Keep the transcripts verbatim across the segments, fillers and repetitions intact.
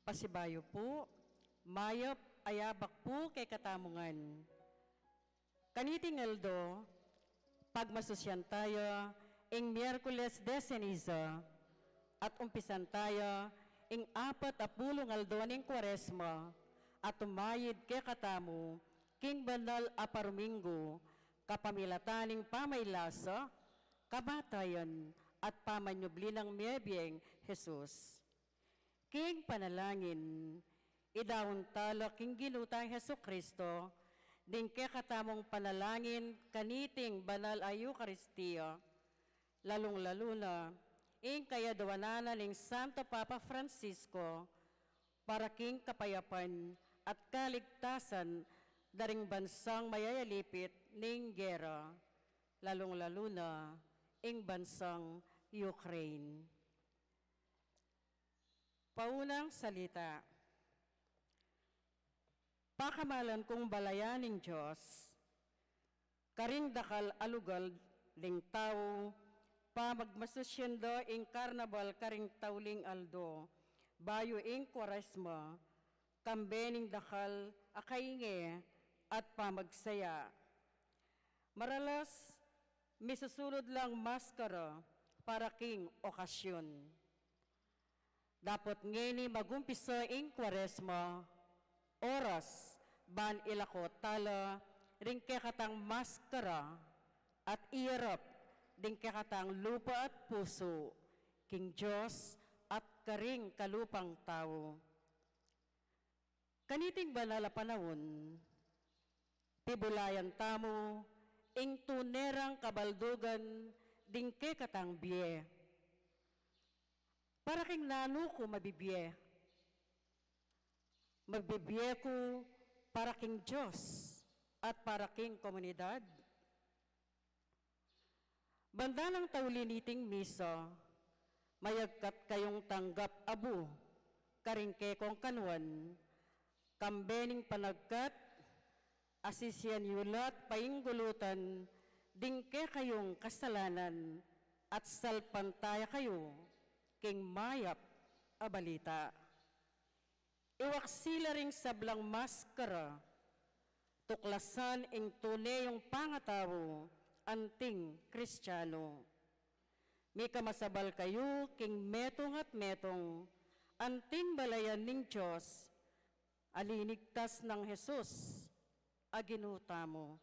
Pasibayu pu, mayap a yabak pu kekatamu ngan. Kaniting aldo, pagmasusyan taya ing Miyerkules de Ceniza, at umpisan taya ing apat a pulung aldo ning Kuaresma, at tumayid kekatamu king banal a paruminggu, kapamilatan ning pamailasa, kamatayan, at pamanyubli nang mebieng Jesus. King panalangin, idaun tala king Ginu tang Jesucristo, ding kekatamung panalangin kaniting banal a Eukaristia, lalung-lalu na ing kayadwanan na ning Santo Papa Francisco para king kapayapan at kaligtasan da ring bansang mayayalipit ning gera, lalung-lalu na ing bansang Ukraine. Paunang salita. Pakamalan kung balayan ning Dios, karing dakal a lugal ding tau, pamagmasusyan da ing karnabal karing tauling aldo, bayu ing Kuaresma, kambe ning dakal a kainge at pamagsaya. Maralas, misusulud lang maskara para king okasyon. Dapot ngeni magumpisa ing Kuaresma, oras ban ilako tala ring kekatang maskara at iyarap ding kekatang lupa at pusu king Dios at karing kalupang tau. Kaniting banal a panaun, pibulayan tamu ing tune rang kabaldugan ding kekatang bie. Para king nanu ku mabibie? Mabibie ku para king Dios at para king komunidad? Banda nang tauli niting misa, mayagkat kayung tanggap abu karing kekong kanuan, kambe ning panagkat a sisian yu la at painggulutan ding kekayung kasalanan at salpantaya kayu king mayap a balita. Iwaksi la ring sablang maskara, tuklasan ing tune yung pangatau anting Kristiano. Mika masabal kayu king metung at metung anting balayan ning Dios a linigtas nang Jesus a Ginu tamu.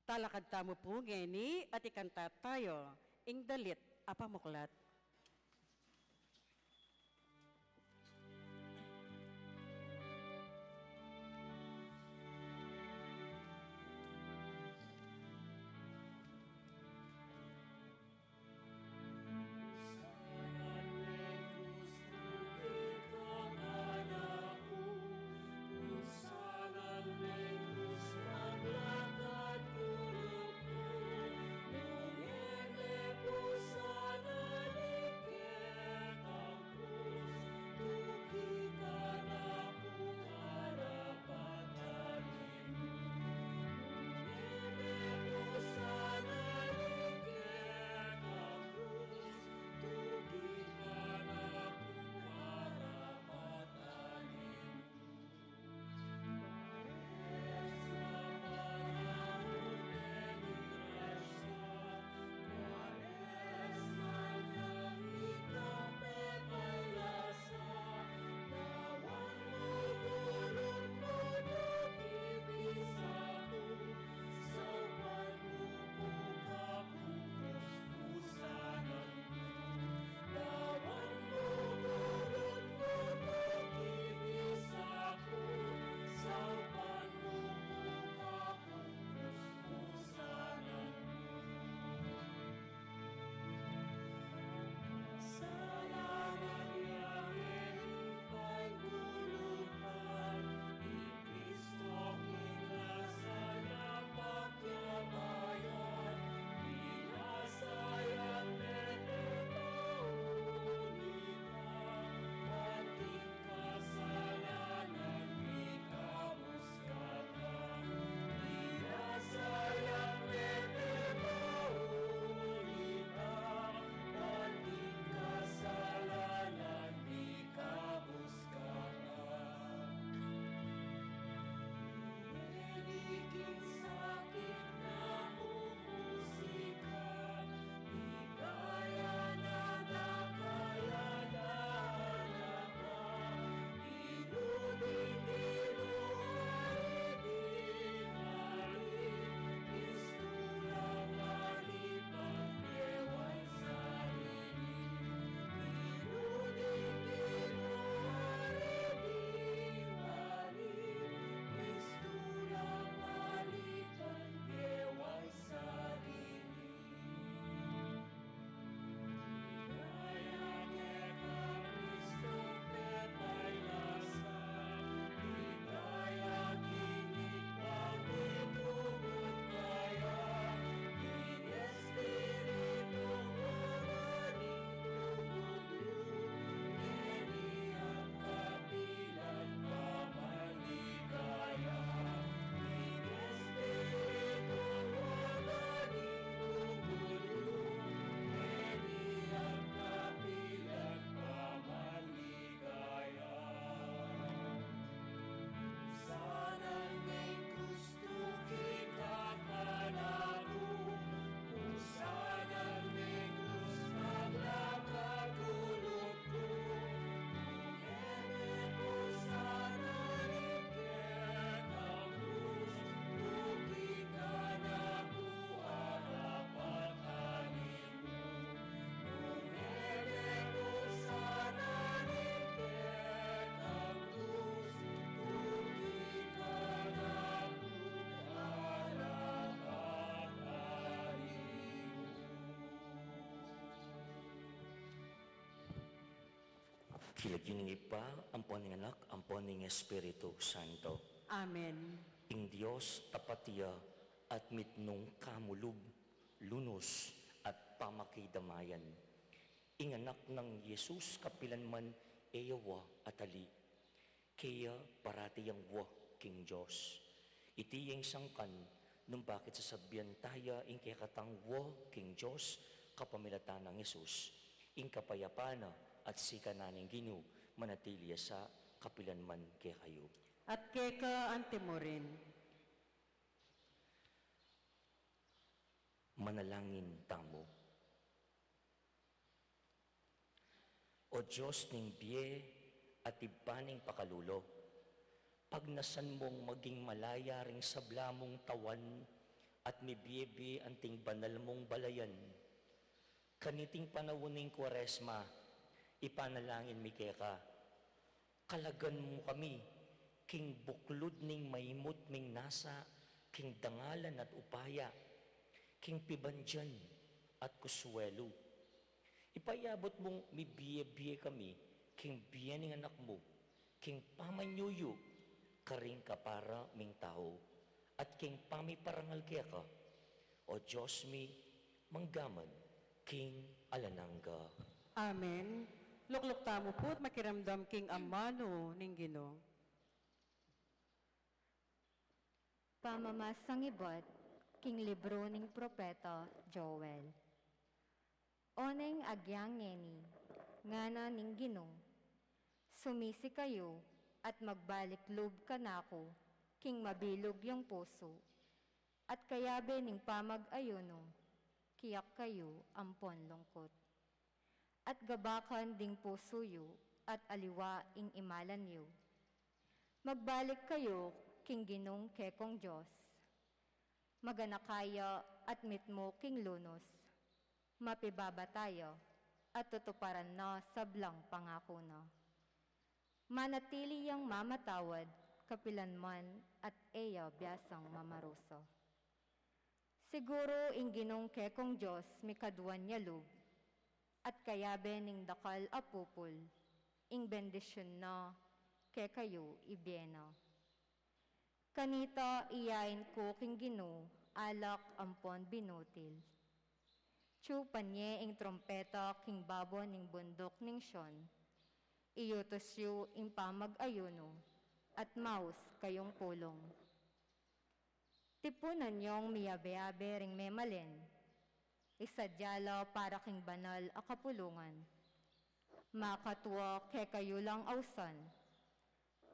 Talakad tamu pu ngeni at ikanta tayu ing dalit a pamuklat. King lagyu ning Ibpa, ampo ning Anak, ampo ning Espiritu Santo. Amen. Ing Dios tapat ya at mitmung kamulub, lunus at pamakidamayan. Ing Anak nang Jesus kapilan man e ya wa at ali. Kaya parati yang wa king Dios. Iti ya ing sangkan nung bakit sasabian taya ing kekatang wa king Dios kapamilatan nang Jesus. Ing kapayapan na at sikanan ning Ginu manatili ya sa kapilan man kekayu. At keka antimurin. Manalangin tamu. O Dios ning bie at Ibpa ning pakalulu, pagnasan mung maging malaya ring sabla mung tawan at mibie-bie anting banal mung balayan. Kaniting panaun ning Kuaresma, ipanalangin mi keka, kalagan mu kami king buklud ning maimut ming nasa king dangalan at upaya, king pibandian at kusuelu. Ipayabut mung mibie-bie kami king bie ning Anak mu, king pamanyuyu karing kapara ming tau, at king pamiparangal keka, O Dios mi, mangga man king alang angga. Amen. Lukluk tamu pu't makiramdam king amanu ning Ginu. Pamamasang ibat king libru ning propeta Joel. Oneng agyang ngeni, ngana ning Ginu, sumisi kayu at magbalik lub kanaku king mabilug yung pusu, at kayabe ning pamag-ayunu, kiyak kayu ampon lungkut. At gabakan ding pusu yu at aliwa ing imalan yu. Magbalik kayu king Ginung kekong Dios. Maganaka ya at mitmu king lunus. Mapibabata ya at tutuparan na sablang pangaku na. Manatili yang mamatawad kapilan man at e ya biasang mamarusa. Siguru ing Ginung kekong Dios mikaduan ya lub, at kayabe ning dakal a pupul, ing bendisyun na kekayu ibie na. Kanita iyain ku king Ginu alak ampon binutil. Tsupan ye ing trumpeta king babo ning bunduk ning Sion. Iyutus yu ing pamag-ayunu at maus kayung pulung. Tipunan yung miyabe-abe ring memalen, isadya la para king banal a kapulungan. Makatua kekayu lang ausan,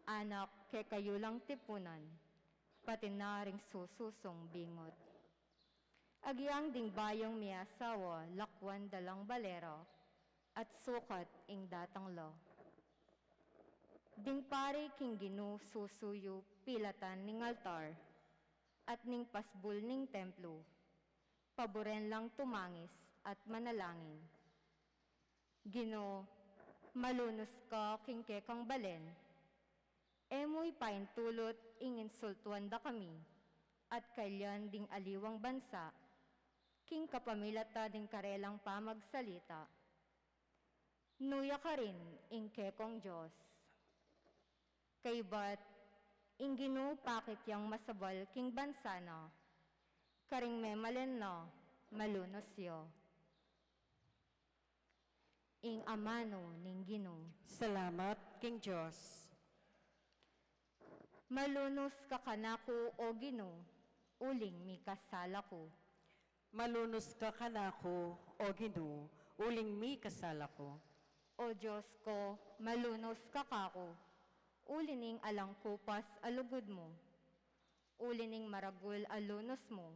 anak kekayu lang tipunan, pati na ring sususung bingut. Agyang ding bayung miyasawa lakwan da lang balera, at sukat ing datang la. Ding pari king Ginu susu yu pilatan ning altar, at ning pasbul ning templu, paburen lang tumangis at manalangin. Ginu, malunus ka king kekang balen. E mu ipaintulut ing insultuan da kami, at kalian ding aliwang bansa, king kapamilatan ning karelang pamagsalita. Nu ya karin ing kekong Dios. Kaybat, ing Ginu pakit yang masabal king bansa na, karing memalen na, malunus ya. Ing amanu ning Ginu. Salamat king Dios. Malunus ka kanaku, O Ginu, uling mikasala ku. Malunus ka kanaku, O Ginu, uling mikasala ku. O Dios ku, malunus ka kaku, uli ning alang kupas a lugud mu, uli ning maragul a lunus mu,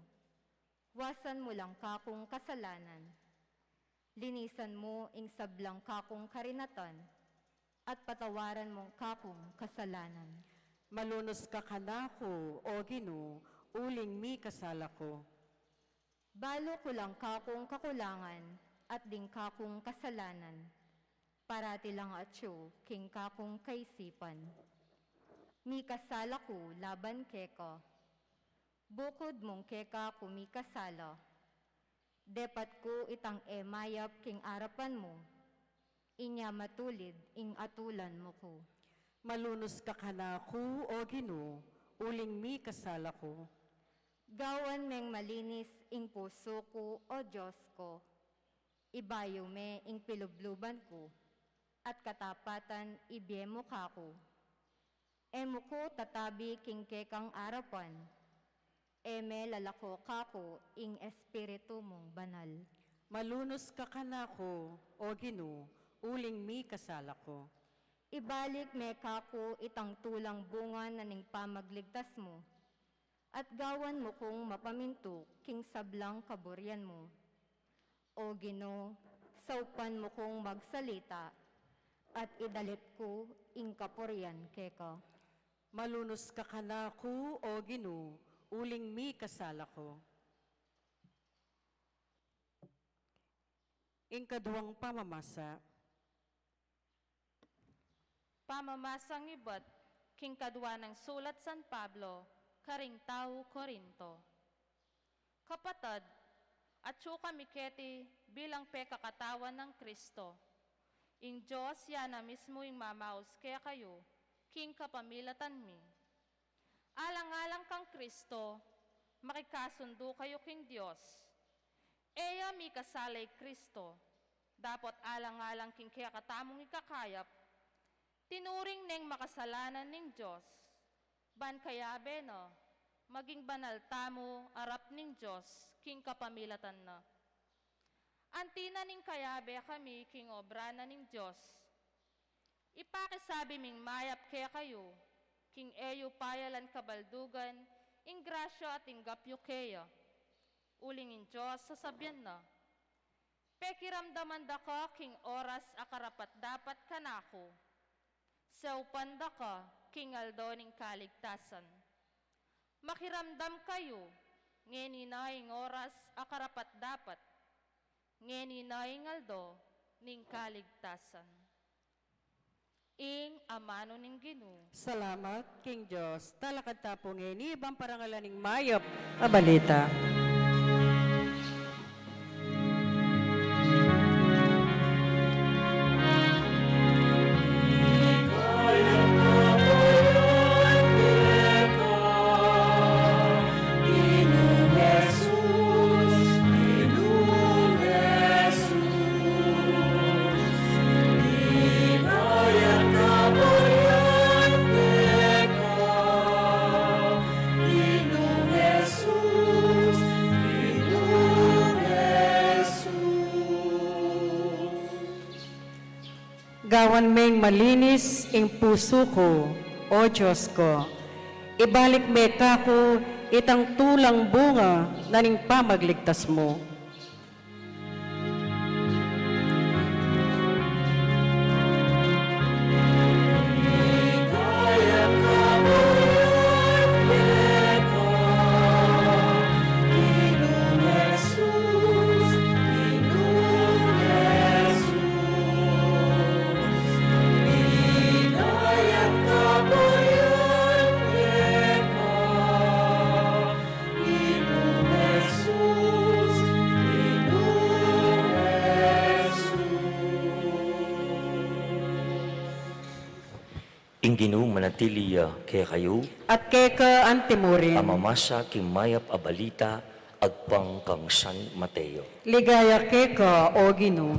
wasan mu lang kakung kasalanan. Linisan mu ing sablang kakung karinatan, at patawaran mung kakung kasalanan. Malunus ka kanaku, O Ginu, uling mikasala ku. Balu ku lang kakung kakulangan, at ding kakung kasalanan, parati lang atyu king kakung kaisipan. Mikasala ku laban keka. Bukud mung keka ku mikasala. Depat ku itang e mayap king arapan mu. Inya matulid ing atulan mu ku. Malunus ka kanaku, O Ginu, uling mikasala ku. Gawan meng malinis ing pusu ku, O Dios ku. Ibayu me ing pilubluban ku, at katapatan ibie mu kaku. E mu ku tatabi king kekang arapan, e me lalako kaku ing Espiritu mung Banal. Malunus ka kanaku, O Ginu, uling mikasala ku. Ibalik me kaku itang tulang bunga na ning pamagligtas mu, at gawan mu kung mapamintu king sablang kaburian mu. O Ginu, saupan mu kung magsalita, at idalit ku ing kapurian keka. Malunus ka kanaku, O Ginu, uling mikasala ku. Ing kaduang pamamasa. Pamamasang ibat king kadua nang sulat San Pablo karing tau Corinto. Kapatad, atyu kami keti bilang pekakatawan nang Kristo. Ing Dios ya na mismu ing mamaus kekayu king kapamilatan mi. Alang-alang kang Kristo, makikasundu kayu king Dios. E ya mikasala i Kristo, dapot alang-alang king kekatamung ikakayap, tinuring neng makasalanan ning Dios, ban kayabe na maging banal tamu arap ning Dios king kapamilatan na. Anti na ning kayabe kami king obra na ning Dios, ipakisabi ming mayap kekayu, king e yu payalan kabaldugan ing grasya a tinggap yu keya. Uling ing Dios sasabian na, pekiramdaman da ka king oras a karapat-dapat kanaku. Saupan da ka king aldo ning kaligtasan. Makiramdam kayu, ngeni na ing oras a karapat-dapat, ngeni na ing aldo ning kaligtasan. Ing amanu ning Ginu. Salamat king Dios. Talakad ta pu ngeni ban parangalan ing mayap a balita. Gawan meng malinis ing pusu ku, O Dios ku. Ibalik me kaku itang tulang bunga na ning pamagligtas mu. Ing Ginu manatili ya kekayu. At keka antimurin. Pamamasa king mayap a balita agpang kang San Mateo. Ligaya keka, O Ginu.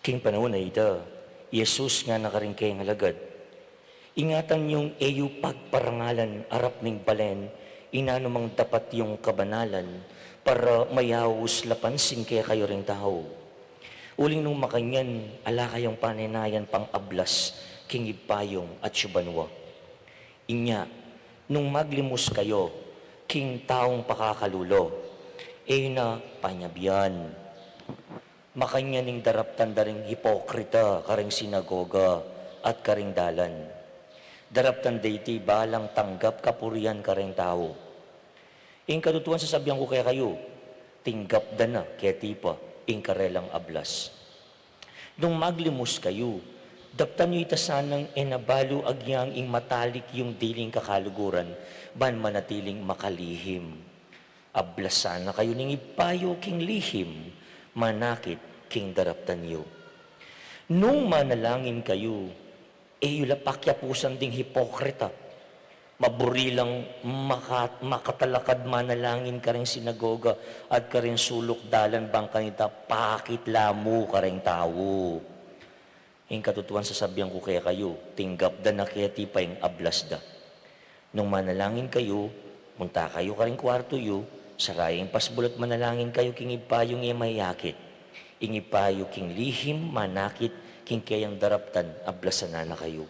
King panaun a ita, i Jesus ngana karing kayang alagad, ingatan yung e yu pagparangalan arap ning balen inanumang dapat yung kabanalan para mayaus la pansin kekayu ring tau. Uling nung makanyan, ala kayung panenayan pang ablas king Ibpa yung atsu banua. Inya, nung maglimus kayu king taung pakakalulu, e yu na panyabian. Makanyan ing daraptan da ring hipokrita karing sinagoga at karing dalan. Daraptan da iti balang tanggap kapurian karing tau. Ing katutuan sasabian ku kekayu, tinggap da na keti pa ing karelang ablas. Nung maglimus kayu, Daptan yu ita sanang e na balu agyang ing matalik yung diling kakaluguran, ban manatiling makalihim. Ablasan na kayu ning Ibpa yu king lihim, manakit king daraptan yu. Nung manalangin kayu, e yu la pakiapusan ding hipokrita. Maburi lang maka-, makatalakad manalangin karing sinagoga at karing suluk dalan bang kanita pakit la mu karing tau. Ing katutuan sasabian ku kekayu, tinggap da na keti pa ing ablas da. Nung manalangin kayu, munta kayu karing kuartu yu, sara ing pasbul at manalangin kayu king Ibpa yung e mayakit. Ing Ibpa yu king lihim, manakit, king keyang daraptan, ablasan na na kayu.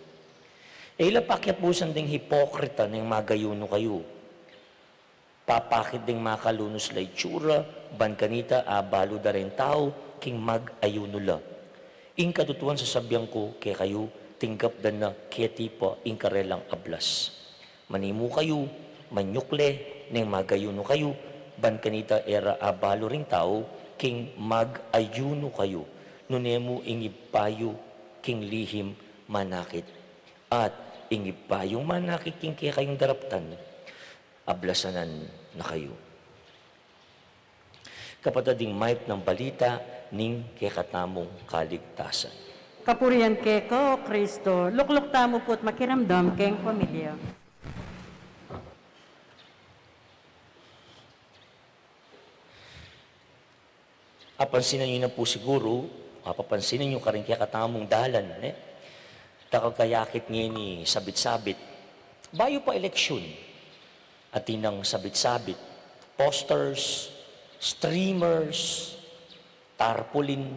E la pakiapusan ding hipokrita neng magayunu kayu. Papakit ding makalunus la itsura, ban kanita abalu da ring tau king magayunu la. Ing katutuan sasabian ku kekayu, tinggap da na keti pa ing karelang ablas. Manimu kayu, manyukle, neng magayunu kayu, ban kanita e ra abalu ring tau king magayunu kayu. Nune mu ing Ibpa yu king lihim manakit. At ing Ibpa yung manakit king kekayung daraptan, ablasanan na kayu. Kapatad, ing mayap nang balita ning kekatamung kaligtasan. Kapurian keka, O Kristo. Lukluk tamu pu't makiramdam keng pamilya. Apansinan yu na pu siguru, apapansinan yu karing kekatamung dalan, ne? Dakal kayakit ngeni sabit-sabit. Bayu pa eleksyun, atin nang sabit-sabit, posters, streamers, tarpaulin,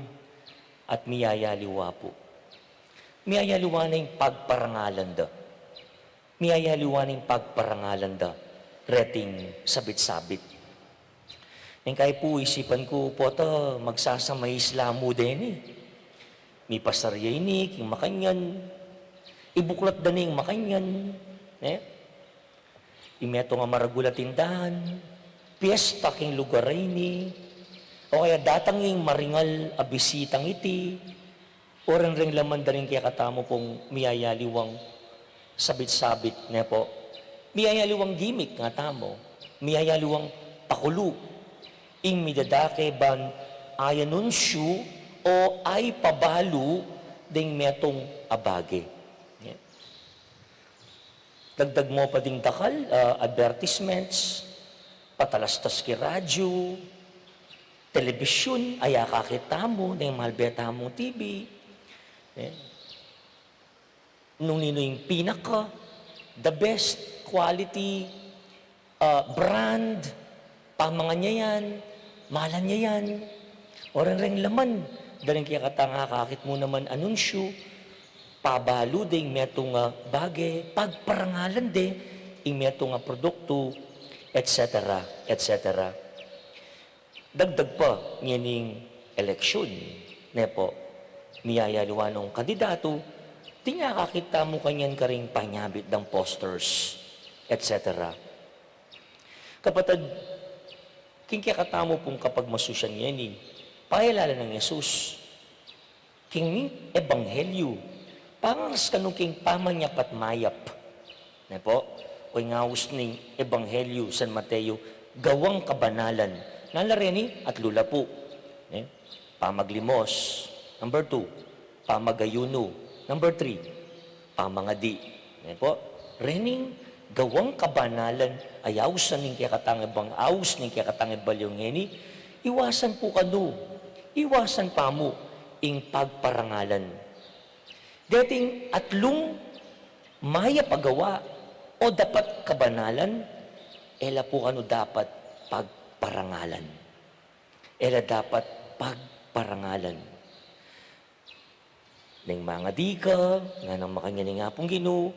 at miyayaliwa pu. Miyayaliwa na ing pagparangalan da. Miyayaliwa na ing pagparangalan da reting sabit-sabit. Neng kayi pu, isipan ku, pota magsasamais la mu deni. Mipasar ya ini king makanyan. Ibuklat da ning makanyan. Ne? Ing metung a maragul a tindahan. Piesta king lugar a ini. O kaya datang ing maringal a bisitang iti. O ren reng laman da ring kekatamu pung miyayaliwang sabit-sabit, ne pu? Miyayaliwang gimik nga tamu, miyayaliwang pakulu. Ing midadake ban ayanunsyu o ayabalu ding metung a bage. Ne? Dagdag mu pa ding dakal, ah, advertisements, patalastas ki radyu, telebisyun, aya kakit tamu, neng malbe tamung T V. Eh, nung ninu ing pinaka, the best quality, ah, brand, pamangan ya yan, malan ya yan. O ren reng laman da ring kekatang akakit mu naman anunsyu, pabalu de ing metung a bage, pagparangalan de ing metung a produktu, et cetera, et cetera. Dagdag pa ngening eleksyun, ne pu, miyayaliwa nung kandidatu, ding akakit tamu kanyan karing panyabit dang posters, et cetera. Kapatad, king kekatamu pung kapagmasusyan ngeni, payalala nang Jesus king ebanghelyu, pangaras kanu king pamanyapat mayap. Ne pu? O ing aus ning ebanghelyu San Mateo, gawang kabanalan. Nanu la reni? Atlu la pu. Ne? Pamaglimos. Number two, pamagayunu. Number three, pamangadi. Ne pu? Rening gawang kabanalan, ay ausan ning kekatang ebang-, aus ning kekatang ebanghelyu ngeni, iwasan pu kanu, iwasan pa mu ing pagparangalan. Deting atlung mayap a gawa o dapat kabanalan, e la pu kanu dapat pagparangalan. E la dapat pagparangalan. Neng mangadi ka, nganang makanyan ing Apung Ginu,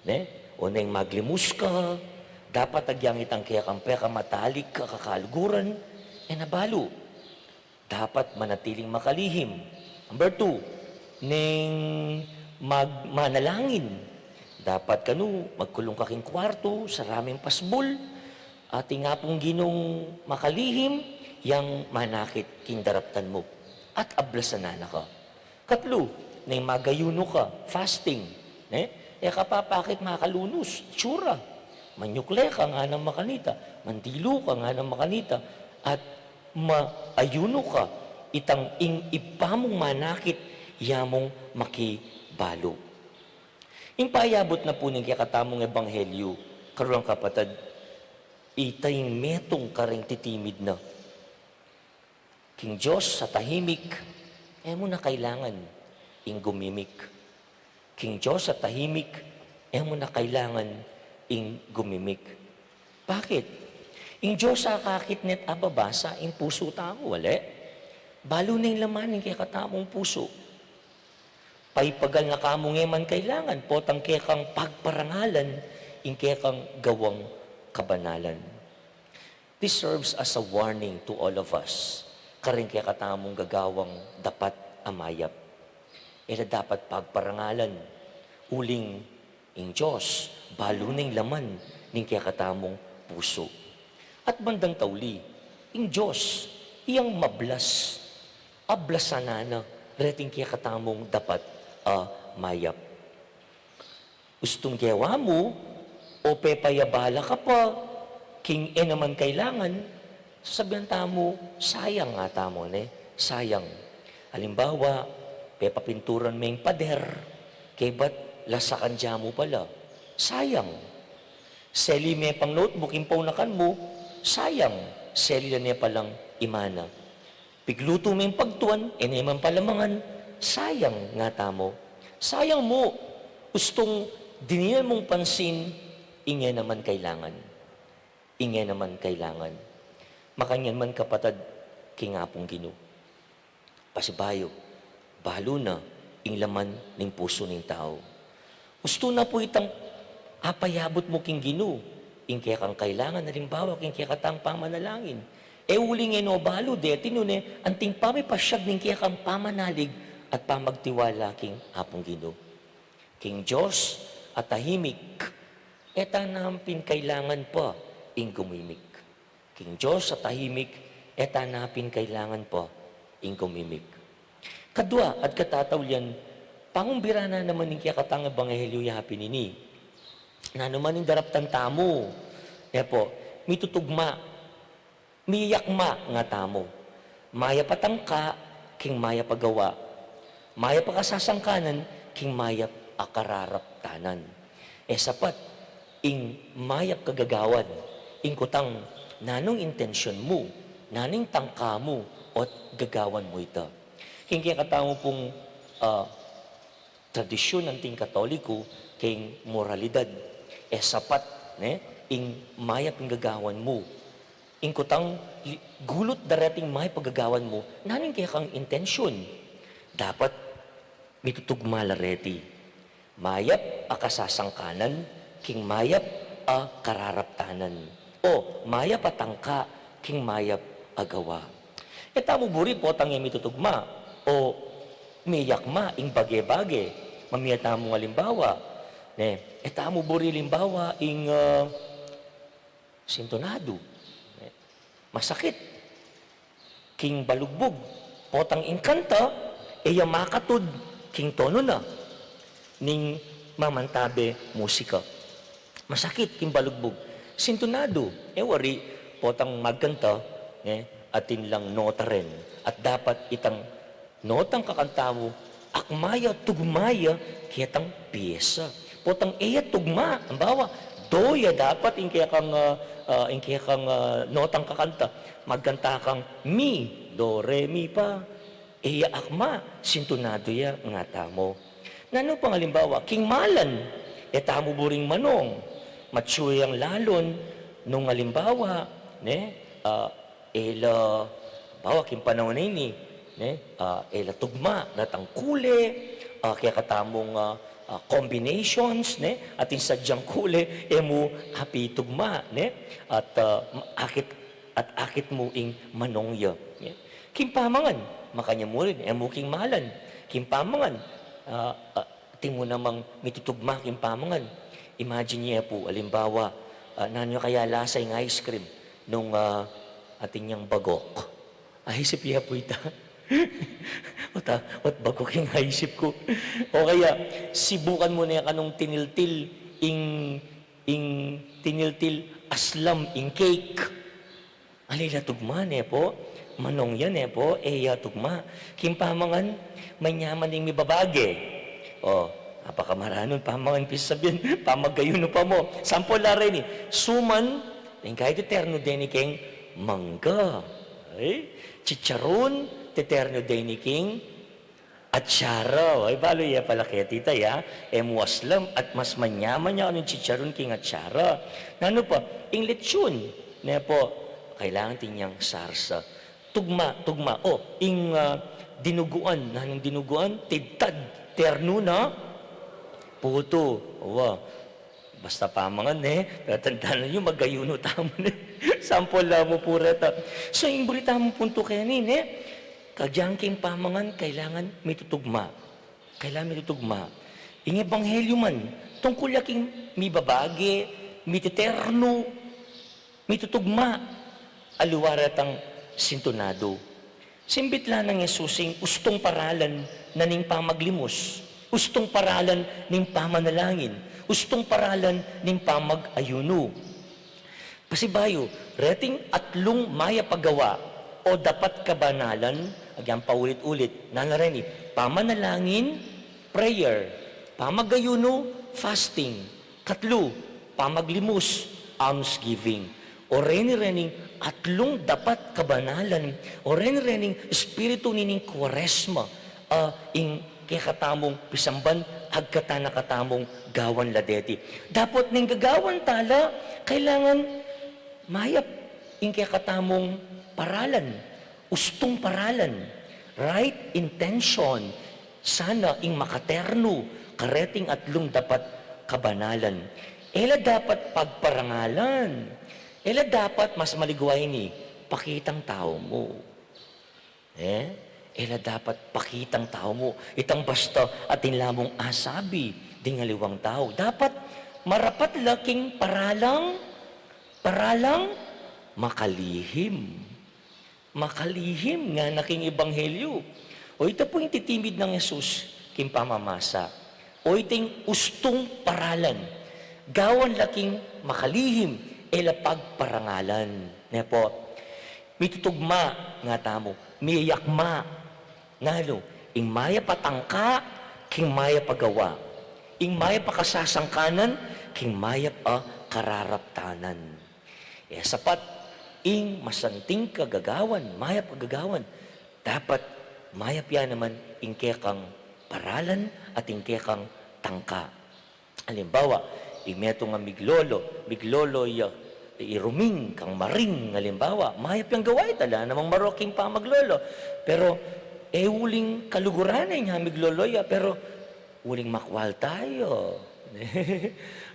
ne? O neng maglimus ka, dapat agyang itang kekang pekamatalik a kakaluguran, e na balu. Dapat manatiling makalihim. Number two, neng mag-, manalangin, dapat kanu magkulung ka king kuartu, sara me ing pasbul, at ing Apung Ginung makalihim, yang manakit king daraptan mu. At ablasan na na ka. Katlu, Neng mag-ayunu ka, fasting, ne? E ka pa pakit makalunus, itsura. Manyukle ka, ngana makanita. Mandilu ka, ngana makanita. At maayunu ka, itang ing Ibpa mung manakit, ya mung makibalu. Ing payabut na pu ning kekatamung ebanghelyu, karulung kapatad, ita ing metung kareng titimid na. King Dios a tahimik, e mu na kailangan ing gumimik. King Dios a tahimik, e mu na kailangan ing gumimik. Bakit? Ing Dios akakit ne't ababasa ing pusu tamu, ale? Balu ne ing laman ning kekatamung pusu. Paipagal na ka mung e man kailangan, potang kekang pagparangalan ing kekang gawang kabanalan. This serves as a warning to all of us. Kareng kekatamung gagawang dapat a mayap, e la dapat pagparangalan, uling ing Dios balu ne ing laman ning kekatamung pusu. At bandang tauli, ing Dios iyang mablas, ablasan na na reting kekatamung dapat a mayap. Ustung gewa mu o pepayabala ka pa king e naman kailangan, sasabian tamu, sayang, nga tamu, ne? Sayang. Alimbawa, pepapinturan me ing pader, kebat lasakan ja mu pala. Sayang. Seli me pang notebook ing paunakan mu, sayang. Seli la ne palang imana. Piglutu me ing pagtuan, e ne man pala mangan, sayang, nga tamu. Sayang mu, ustung dininan mung pansin ing e naman kailangan. Ing e naman kailangan. Makanyan man, kapatad, king Apung Ginu. Pasibayu, balu na ing laman ning pusu ning tau. Ustu na pu itang apayabut mu king Ginu ing kekang kailangan, alimbawa king kekatang pamanalangin. E uling e no balu deti nune anting pamipasyag ning kekang pamanalig at pamagtiwala king Apung Ginu. King Dios a tahimik, e ta na pin kailangan pa ing gumimik. King Dios a tahimik, e ta na pin kailangan pa ing gumimik. Kadua at katataulian, pangumbira na naman ning kekatang ebanghelyu ya pin ini. Nanu man ing daraptan tamu, e pu, mitutugma, miyakma, nga tamu. Mayap a tangka king mayap a gawa. Mayap a kasasangkanan king mayap a kararaptanan. E sapat ing mayap kagagawan, ing kutang nanung intensyon mu, nanung tangka mu, o't gagawan mu ita. King kekatamu pung, ah, tradisyun anting Katoliku king moralidad, e sapat, ne, ing mayap ing gagawan mu. Ing kutang li-, gulut da reting mayap a gagawan mu, nanu ing kekang intensyun? Dapat mitutugma la reti. Mayap a kasasangkanan king mayap a kararaptanan, o mayap a tangka king mayap a gawa. E tamu buri potang e mitutugma o miyakma ing bage-bage. Mamie tamung alimbawa, ne? E tamu buri alimbawa ing, ah, sintonadu. Masakit king balugbug. Potang ing kanta, e ya makatud king tonu na ning mamantabe musika. Masakit king balugbug. Sintonadu, e wari, potang magkanta, ne, atin lang nota rin. At dapat itang notang kakanta mu, akma ya, tugma ya ketang pyesa. Potang e ya tugma, ambawa, do ya dapat ing kekang, ah, ah, ing kekang, ah, notang kakanta. Magkanta kang mi, do, re, mi, pa. E ya akma, sintonadu ya, nga tamu. Nanu pang alimbawa, king malan, e tamu buring manong, matsu yang lalon, nung alimbawa, ne, ah, e la, bawa king panaun a ini, ne, ah, e la tugma, datang kule, ah, kekatamung, ah, ah, combinations, ne, atin sadyang kule, e mu apitugma, ne, at, ah, akit, at akit mu ing manong ya, ne. King pamangan, makanyan mu rin, e mu king malan, king pamangan, ah, ah, atin mu namang mitutugma king pamangan. Imagine ye pu, alimbawa, ah, nanu kaya lasa ing ice cream nung, ah, atin yang bagok? Aisip ye pu ita. What, ah, what bago king aisip ku? O kaya, sibukan mu ne kanung tiniltil ing, ing tiniltil aslam ing cake. Ali la tugma, ne po? Manong ya, ne po? E ya tugma. King pamangan, manyaman ing mibabage. O, apakamaranun pamangan, pisabian, pamagayunu pa mu. Sampol la reni, suman, ing kaya teternu deni king mangga. Ay, chicharun, teternu deni king atsara. Ay, balu ya pala keti ta ya. E mu aslam at mas manyaman ya kanung chicharun king atsara. Nanu pa, ing lechon, ne po, kailangan atin yang sarsa. Tugma, tugma. O, ing, ah, dinuguan, nanung dinuguan, tidtad, ternu na putu. Wa, basta pamangan, ne? Tatandanan yu, magayunu tamu, ne? Sampol la mu pu reta. So, ing buri tamung puntu keni, ne? Kadyang king pamangan, kailangan mitutugma. Kailangan mitutugma. Ing ebanghelyu man, tungkul ya king mibabage, miteternu, mitutugma, aliwa retang sintunadu. Simbit la nang Jesus ing ustung paralan na ning pamaglimus, ustung paralan ning pamanalangin, ustung paralan ning pamag-ayunu. Pasibayu, reting atlung mayap a gawa o dapat kabanalan, agyang paulit-ulit, nanu reni, pamanalangin, prayer, pamag-ayunu, fasting, katlu, pamaglimus, almsgiving. O reni rening atlung dapat kabanalan, o reni rening espiritu nining Kuaresma, a ing kekatamung pisamban, agkatan na katamung gawan la deti. Dapot ning gagawan ta la, kailangan mayap ing kekatamung paralan, ustung paralan, right intention, sana ing makaternu kareting atlung dapat kabanalan. E la dapat pagparangalan. E la dapat, mas maligwa ini, pakitang tau mu. E? E la dapat pakitang tau mu. Itang basta atin la mung asabi ding aliwang tau. Dapat marapat la king paralang, paralang makalihim. Makalihim ngana king ebanghelyu. O ita pu ing titimid nang Jesus king pamamasa. O ita ing ustung paralan. Gawan la king makalihim, e la pagparangalan. Ne po? Mitutugma, nga tamu, miyayakma. Nanu, ing mayap a tangka, king mayap a gawa. Ing mayap a kasasangkanan, king mayap a kararaptanan. E sapat, ing masanting kagagawan, mayap a gagawan, dapat mayap ya naman ing kekang paralan at ing kekang tangka. Alimbawa, ing metung a miglolo, miglolo ya, iruming kang maring, alimbawa, mayap yang gawa ita, ala namang marok ing pamaglolo. Pero, e uling kaluguran na ing miglolo ya, pero uling makwalta ya.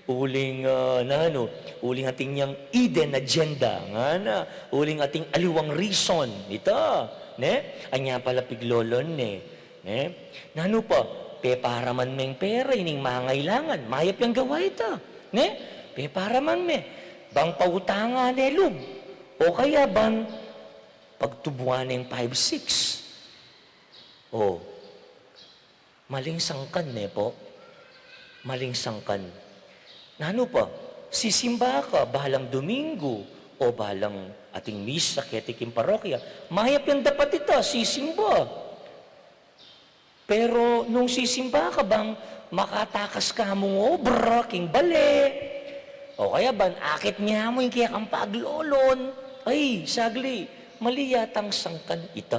Uling, ah, nanu, uling atin yang hidden agenda, ngana, uling atin aliwang reason, ita, ne? Anya pala piglolon ne, ne? Nanu pa, peparaman meng pera ining mangailangan, mayap yang gawa ita, ne? Peparaman me, bang pautangan ne lub, o kaya bang pagtubuan neng five six. O, maling sangkan, ne po? Maling sangkan. Nanu pa, sisimba ka balang Domingo o balang ating misa keti king parokya. Mayap yang dapat ita, sisimba. Pero nung sisimba ka, bang makatakas ka mung obra king bale, o kaya bang akit ne mu ing kekang paglolon, ay, sagli, mali yatang sangkan ita.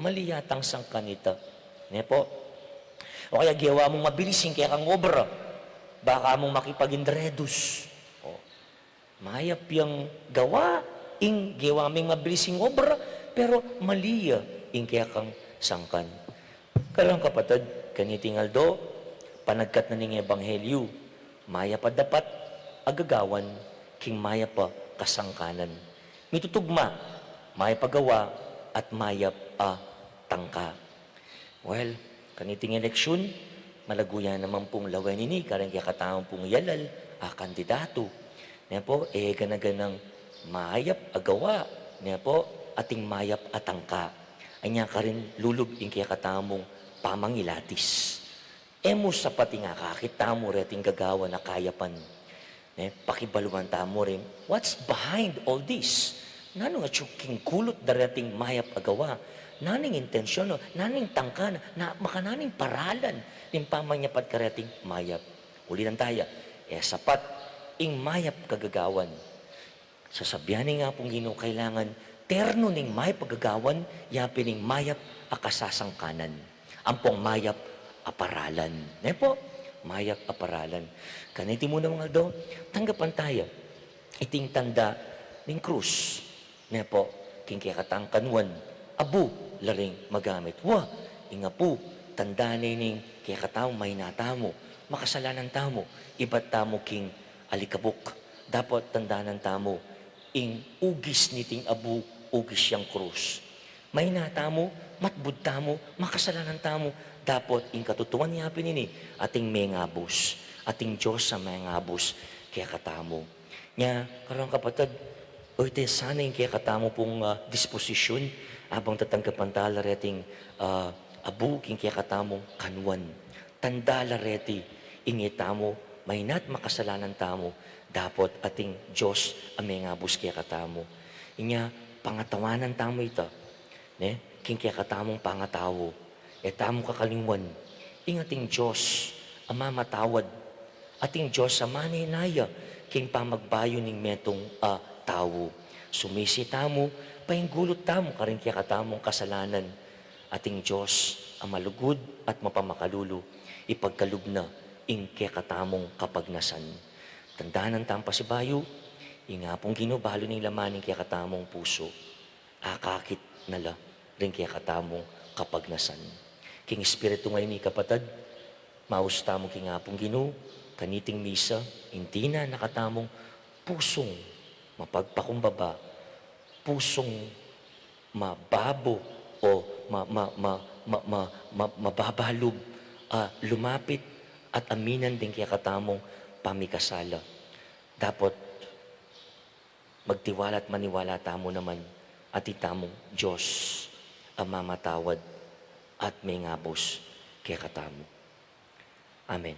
Mali yatang sangkan ita. Ne po? O kaya gewa mung mabilis ing kekang obra, baka mung makipag-indredus. O, mayap yang gawa ing gewa meng mabilis ing obra, pero mali ya ing kekang sangkan. Karang kapatad, kaniting aldo, panagkat na ning ebanghelyu, mayap a dapat a gagawan king mayap a kasangkanan. Mitutugma, mayap a gawa at mayap a tangka. Well, kaniting eleksyun, malagu ya naman pung lawen ini kareng kekatamung yalal a kandidatu. Ne po, e gana-ganang mayap a gawa, ne po, ating mayap a tangka. Anya karin lulub ing kekatamung pamangilatis. E mu sapat ing akakit tamu reting gagawan a kayapan. Ne, pakibaluan tamu rin, what's behind all this? Nanu ing atyu king kulut da reting mayap a gawa? Nanu ing intensyon, no? Nanu ing tangka na, na, makananu ing paralan ning pamanyapat kareting mayap? Ulitan taya, e sapat ing mayap a gagawan. Sasabian ning Apung Ginu, kailangan ternu ning mayap a gagawan, yapin ing mayap a kasasangkanan. Ampong mayap a paralan. Ne pu? Mayap a paralan. Kaniti mu namang aldo, tanggapan taya iting tanda ning krus. Ne pu? King kekatang kanuan, abu la ring magamit. Wa, ing abu, tanda ne ning kekatamung mayna tamu, makasalanan tamu, ibat tamu king alikabuk. Dapot tandanan tamu ing ugis niting abu, ugis yang krus. Mayna tamu, matbud tamu, makasalanan tamu, dapot ing katutuan yapin ini, ating mengabus, ating Dios a mengabus kekatamu. Nya, karong kapatad, oyten sana ing kekatamu pung, ah, disposisyun, abang tatanggapan ta la reting, ah, abu king kekatamung kanuan. Tanda la reti, ing e tamu mayna't makasalanan tamu, dapot ating Dios a mengabus kekatamu. Inya, pangatawanan tamu ita, ne, king kekatamung pangatau. E tamu kakalingwan, ing ating Dios a mamatawad, ating Dios a manenaya king pamagbayu ning metung a tau. Sumisi tamu, painggulut tamu karing kekatamung kasalanan. Ating Dios a malugud at mapamakalulu, ipagkalub na ing kekatamung kapagnasan. Tandanan tang pasibayu, ing Apung Ginu balu ning laman ning kekatamung pusu, akakit na la ring kekatamung kapagnasan. King espiritu ngeni, kapatad, maus tamu king Apung Ginu kaniting misa, ing dinan na katamung pusung mapagpakumbaba, pusung mababo o ma-, ma-, ma-, ma-, ma-, ma-, mababalub, ah, lumapit at aminan ding kekatamung pamikasala. Dapot magtiwala at maniwala tamu naman, atin tamung Dios a mamatawad at mengabus kekatamu. Amen.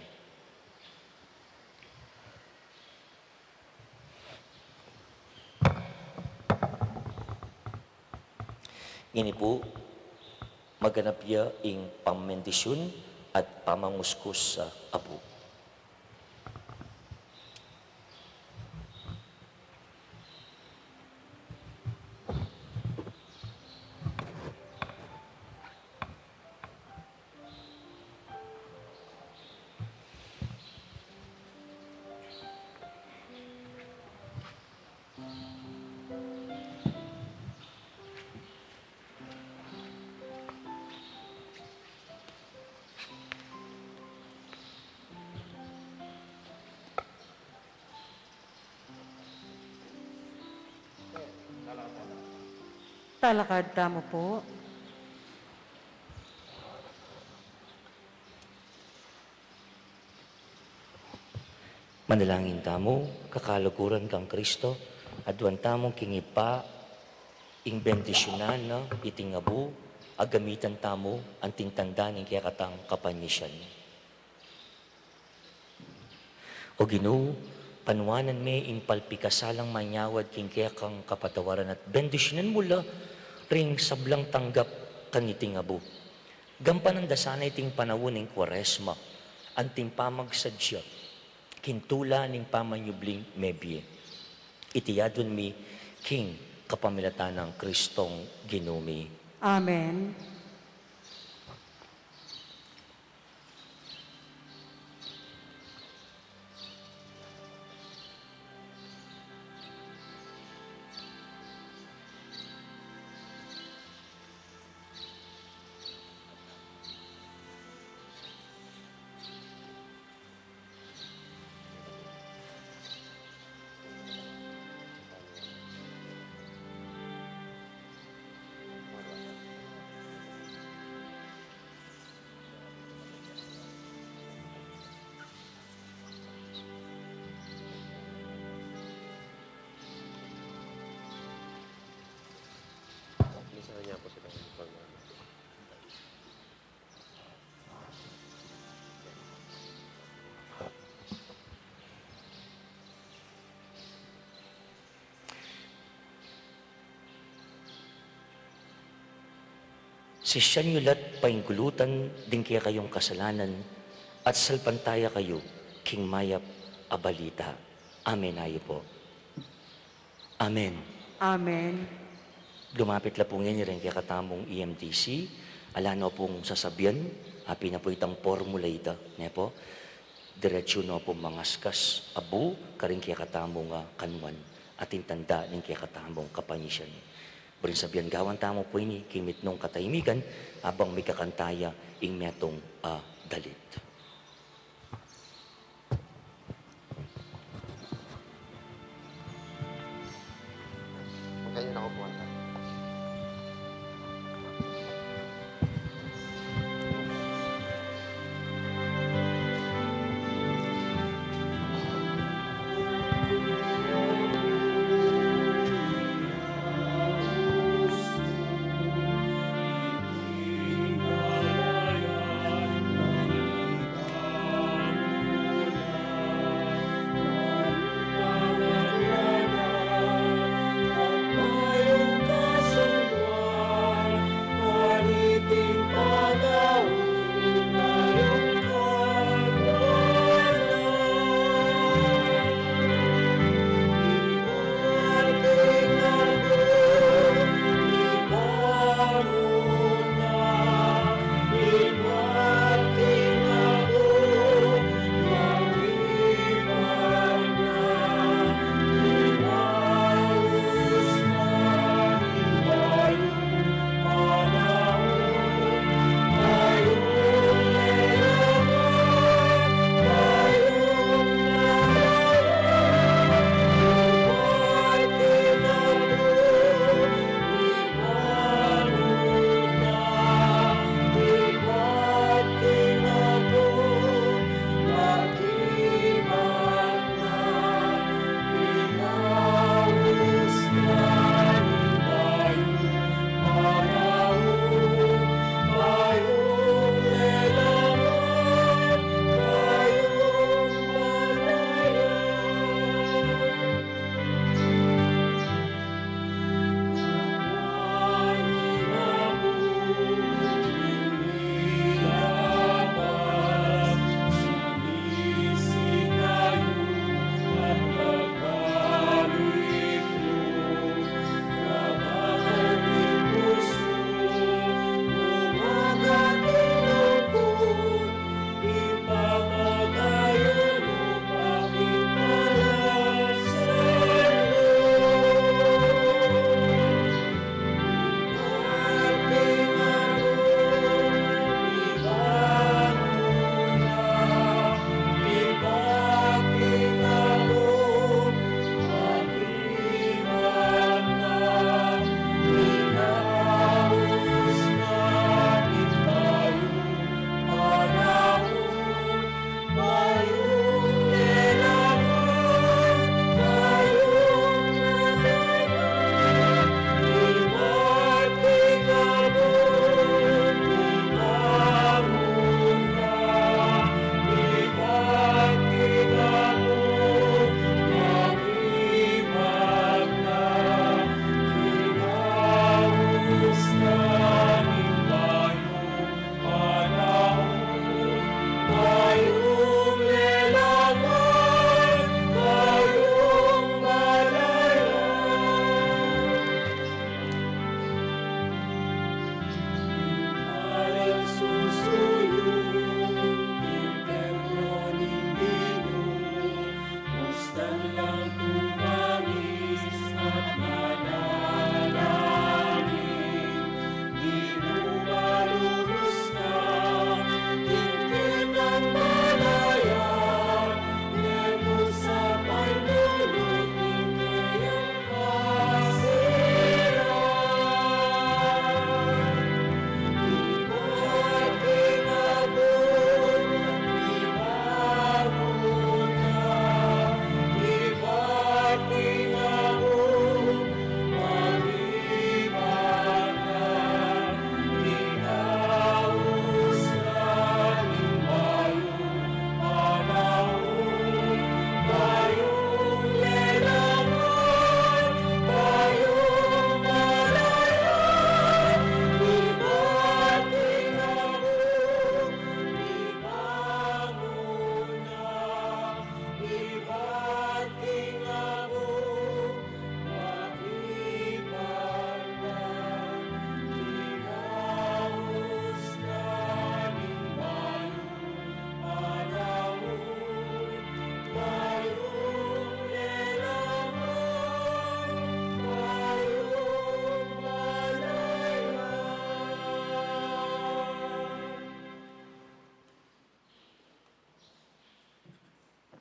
Ngeni pu, maganap ya ing pamendisyun at pamanguskus a abu. Talakad tamu pu. Manalangin tamu. Kakaluguran kang Kristo, aduan tamu king Ibpa ing bendisyunan na iting abu, a gamitan tamu anting tanda ning kekatang kapanisian. O Ginu, panuanan me ing palpikasalang manyawad king kekang kapatawaran at bendisyunan mu la ring sablang tanggap kaniting abu. Gampanan da sana iting panaun ning Kuaresma anting pamagsadya king tula ning pamanyubling mebie. Iti adwan mi king kapamilatan nang Kristong Ginu mi. Amen. Sisian yu la't painggulutan ding kekayung kasalanan, at salpantaya kayu king mayap a balita. Amen. Ayu pu. Amen. Amen. Lumapit la pu ngeni reng kekatamung E M D C, ala no pung sasabian, apin na pu itang formula ita, ne pu? Diretsu no pung mangaskas a bu karing kekatamung, ah, kanuan, atin tanda ning kekatamung kapanisian. Buring sabian, gawan tamu pu ini king mitmung katahimikan, abang mikakanta ya ing metung a dalit. Huwag kayo nakukuha na.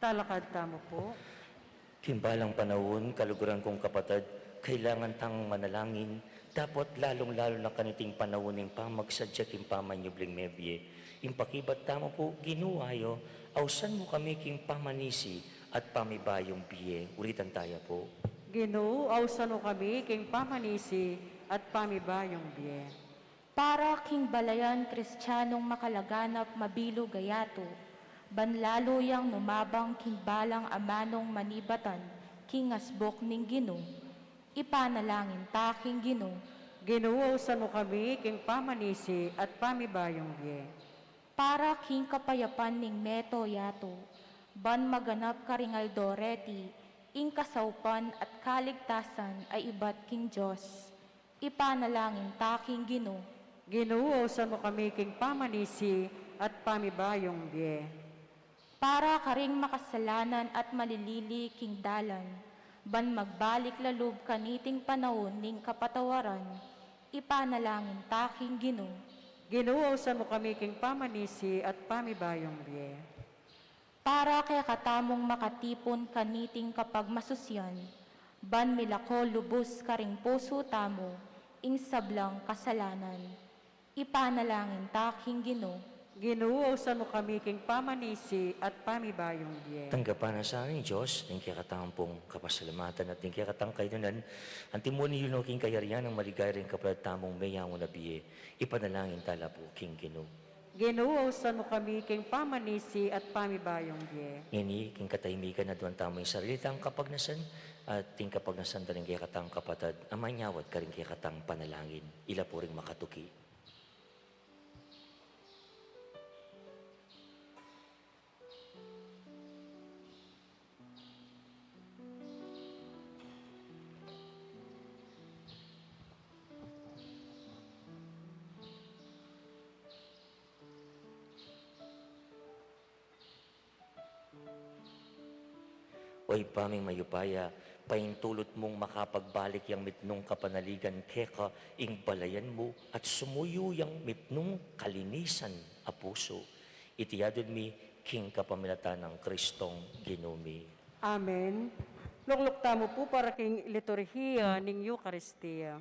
Talakad tamu pu. King balang panaun, kaluguran kung kapatad, kailangan tang manalangin, dapot lalung-lalu na kaniting panaun ning pamagsadya king pamanyubling mebie. Ing pakibat tamu pu, Ginu ayu, ausan mu kami king pamanisi at pamibayung bie. Ulitan taya pu. Ginu, ausan mu kami king pamanisi at pamibayung bie. Para king balayan Kristianung makalaganap mabilug a yatu, ban lalu yang numabang king balang amanung manibatan king asbuk ning Ginu, ipanalangin ta king Ginu. Ginu, ausan mu kami king pamanisi at pamibayung bie. Para king kapayapan ning meto yatu, ban maganap karing aldo reti ing kasaupan at kaligtasan a ibat king Dios, ipanalangin ta king Ginu. Ginu, ausan mu kami king pamanisi at pamibayung bie. Para karing makasalanan at malilili king dalan, ban magbalik la lub kaniting panaun ning kapatawaran, ipanalangin ta king Ginu. Ginu, ausan mu kami king pamanisi at pamibayung bie. Para kekatamung makatipun kaniting kapagmasusian, ban milako lubus karing pusu tamu ing sablang kasalanan, ipanalangin ta king Ginu. Ginu, ausan mu kami king pamanisi at pamibayung bie. Tanggapan na sa ning Dios ning kekatamung kapasalamatan at ning kekatang kaynunan, anti mu ning yunuk ing kayarian nang maligaya ring kapatad tamung meyangu na bie, ipanalangin ta la pu king Ginu. Ginu, ausan mu kami king pamanisi at pamibayung bie. Ngeni, king katahimikan, aduan tamu ing sarili tang kapagnasan, at ing kapagnasan da ring kekatang kapatad a manyawad karing kekatang panalangin. Ila pu ring makatuki. O Ibpa ming mayupaya, paintulut mung makapagbalik yang mitmung kapanaligan keka ing balayan mu at sumuyu yang mitmung kalinisan a pusu. Iti adwan mi king kapamilatan nang Kristong Ginu mi. Amen. Lukluk tamu pu para king liturhiya ning Eukaristia.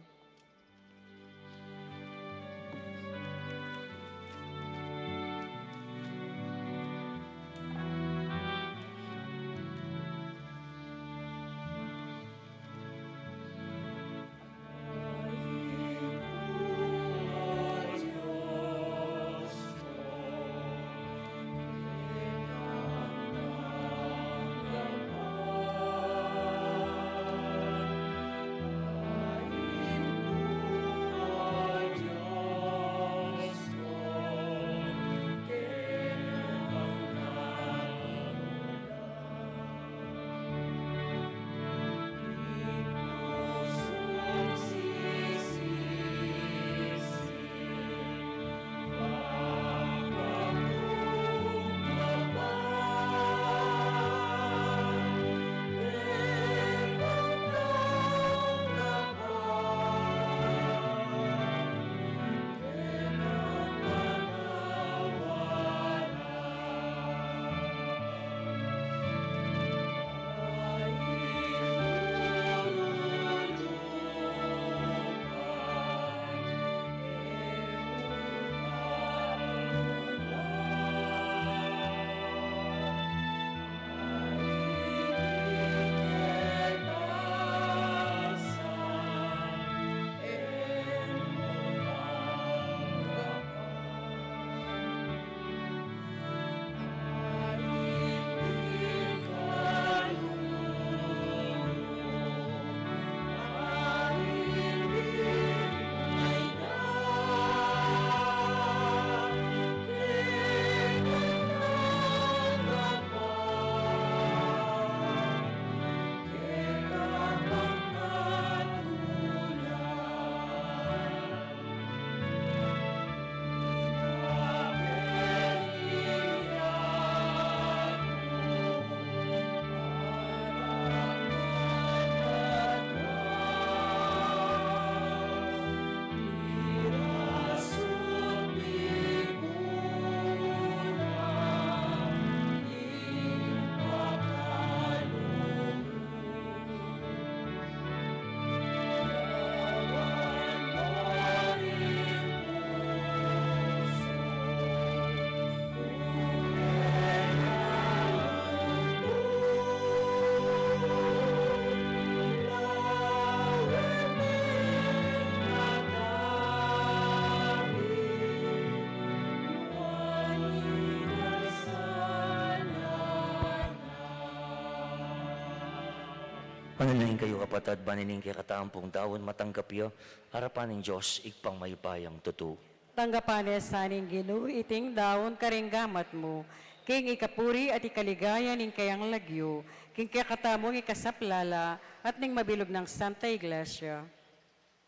Manalangin kayu, kapatad, ban ining kekatamung daun matanggap ya arapan ning Dios Ibpang mayupayang tutu. Tanggapan na sa ning Ginu iting daun karing gamat mu, king ikapuri at ikaligaya ning kayang lagyu, king kekatamung ikasaplala at ning mabilug nang Santa Iglesia.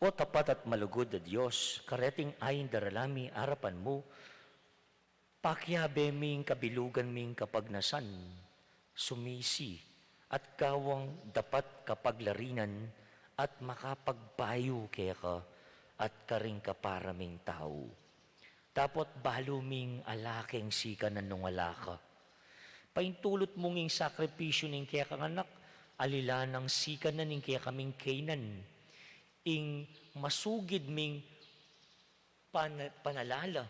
O tapat at malugud a Dios, kareting ain darala mi arapan mu, pakiabe mi ing kabilugan ming kapagnasan, sumisi, at gawang dapat kapaglarinan at makapagbayu keka at karing kapara ming tau. Dapot balu ming ala keng sikanan nung ala ka. Paintulut mung ing sakripisyu ning kekang Anak, alilan nang sikanan ning kekaming kainan, ing masugid ming pan-, panalala,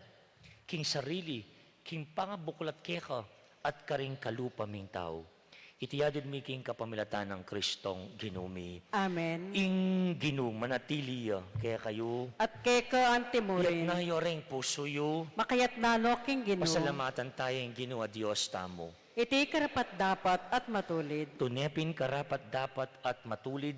king sarili, king pangabuklat keka, at karing kalupa ming tau. Iti adud mi king kapamilatan nang Kristong Ginu mi. Amen. Ing Ginu manatili ya kekayu. At keka anti mu rin. Iyatas yu ring pusu yu. Makayatas no king Ginu. Pasalamatan taya ing Ginu a Dios tamu. Iti karapat-dapat at matulid. Tune pin karapat-dapat at matulid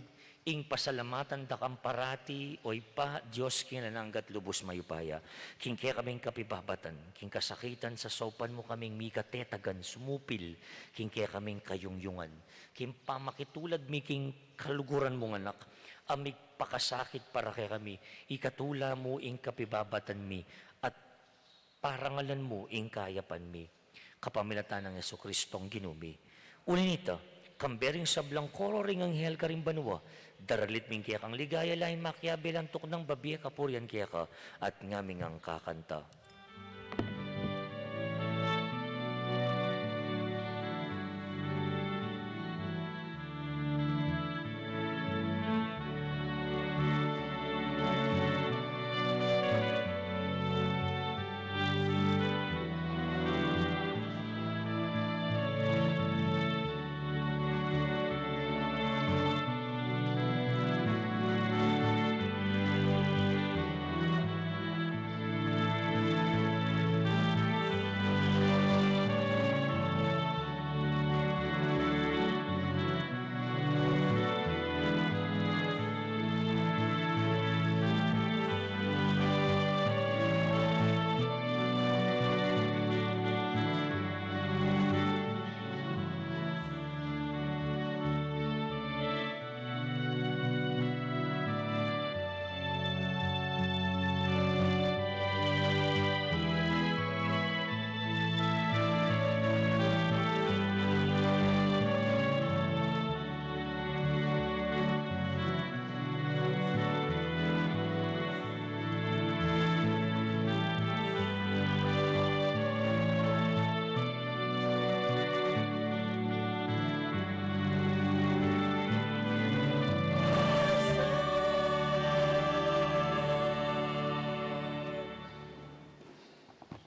ing pasalamatan da kang parati, o Ibpa, Dios king alang angga at lubus mayupaya, king kekaming kapibabatan, king kasakitan sasaupan mu kaming mikatetagan, sumupil king kekaming kayungyungan, king pamakitulad mi king kaluguran mung Anak, a migpakasakit para kekami, ikatula mu ing kapibabatan mi, at parangalan mu ing kayapan mi. Kapamilatan nang Jesucristong Ginu mi. Uli na nita, kambe ring sablang koro ring anghel karing banua, daralit mi ing kekang ligaya, lain makiabe lang tuknang babie kapurian keka, at ngaming angkakanta.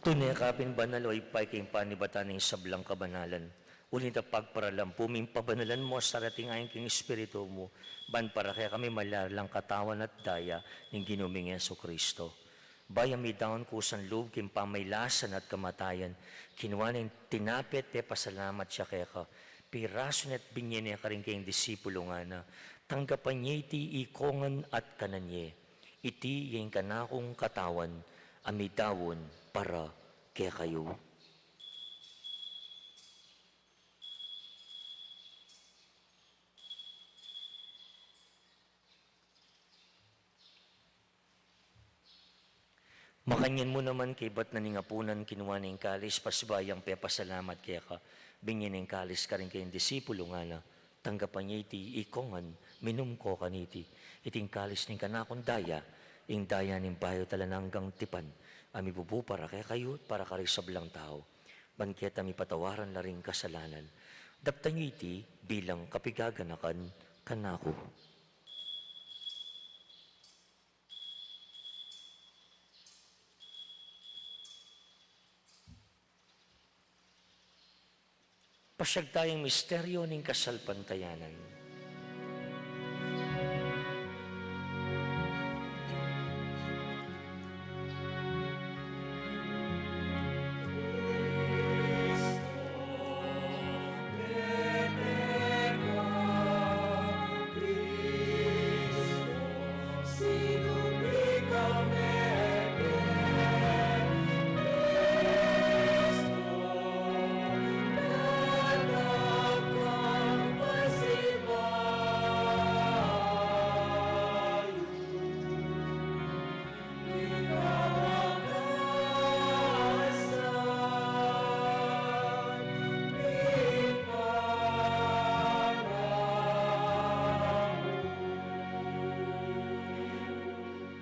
Tune ka pin banal, o Ibpa, king panibatan ning sablang kabanalan. Uli na nita pagparalampu ming pabanalan mu sa reting ain king Espiritu mu, ban para kekami maging katawan at daya ning Ginu ming Jesucristo. Bayu mi daun kusan lub king pamailasan at kamatayan, kinua ne ing tinape at pepasalamat ya keka, pirasu ne at binye ne karing kayang disipulu, ngana: Tanggapan ye iti ikongan at kanan ye. Iti ya ing kanakung katawan a midaun para kekayu. Makanyan mu naman, kaibat na ning apunan, kinua ne ing kalis, pasibayu yang pepasalamat keka, binye ne ing kalis karing kayang disipulu, ngana: Tanggapan ye iti ikongan, minum ko kaniti. Iti ing kalis ning kanakung daya, ing daya ning bayu at alang anggang tipan, a mibubu para kekayu at para karing sablang tau, ban keta mipatawaran la ring kasalanan. Daptan ye iti bilang kapigaganakan kanaku. Pasiag taya ing misteryu ning kasalpantayanan.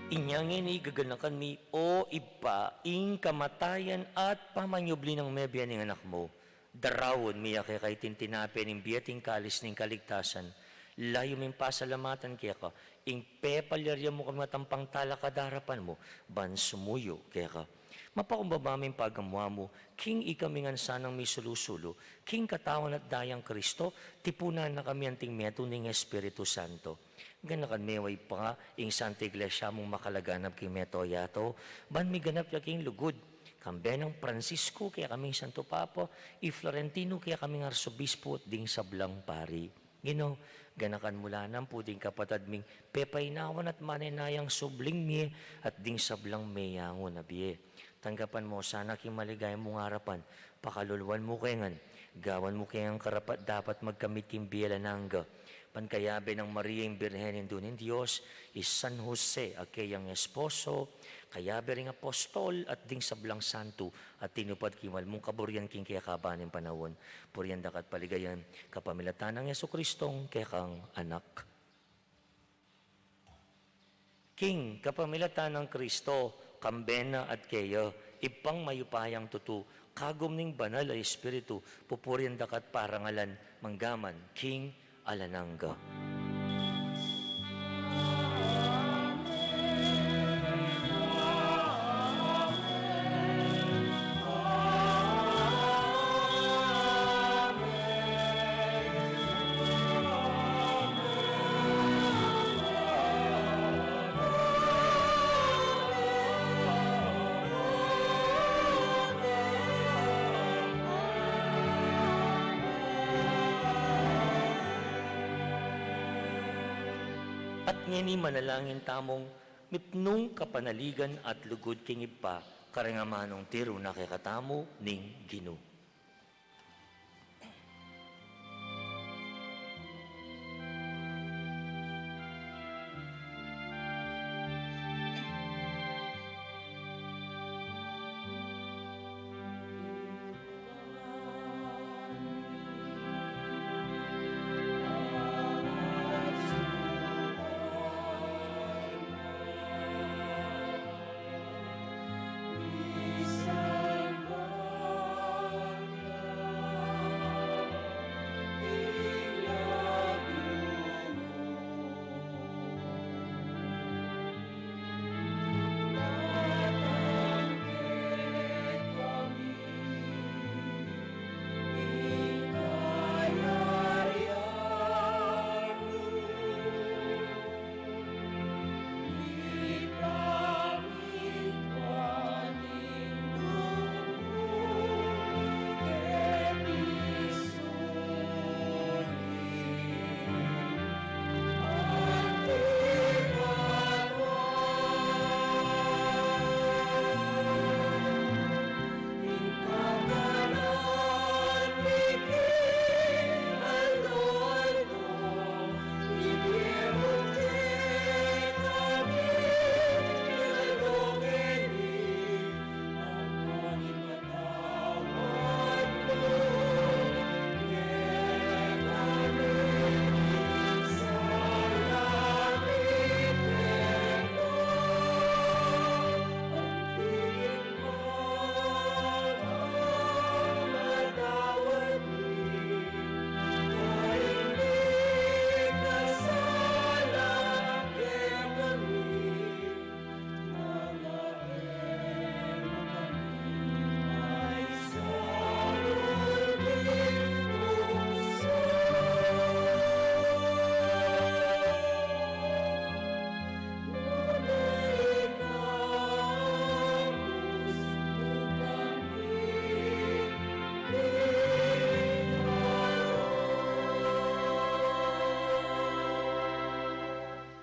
Inya ngeni gaganakan mi, O Ibpa, ing kamatayan at pamanyubli nang mebie ning Anak mu. Daraun mi ya keka iting tinape ning bie at ing kalis ning kaligtasan. Layun ming pasalamatan keka ing pepalyarian mu kami matampang talakad king arapan mu, ban sumuyu keka. Mapakumbaba ming pagamuan mu, king ikami ngan sanang misulu-sulu king katawan at dayang Kristo, tipunan na kami anting metung ning Espiritu Santo. Ganakan me, O Ibpa, ing Santa Iglesia mung makalaganap king mabilug a yatu, ban miganap ya king lugud, kambe nang Francisco, kekaming Santo Papa, i Florentino, kekaming Arsobispo, at ding sablang pari. Ginu, ganakan mu la naman pu ding kapatad ming pepainawan at manenayang subling mie at ding sablang meyangu na bie. Tanggapan mu sana king maligaya mung arapan, pakaluluan mu ke ngan, gawan mu ke ngan karapat-dapat magkamit king bie alang angga. Ban kayabe nang Maria ing Birhen Indu ning Dios, i San Jose a keyang esposo, kayabe ring apostol at ding sablang santu a tinupad king mal mung kaburian king kekaban ning panaun. Purian da ka at paligayan kapamilatan nang Jesucristong kekang Anak. King kapamilatan nang Kristo, kambe na at keya, Ibpang mayupayang tutu, kagum ning Banal a Espiritu, pupurian da ka at parangalan, mangga man king alang angga. At ngeni manalangin tamung mipnung kapanaligan at lugud king Ibpa, karing amanung tiru na kekatamu ning Ginu.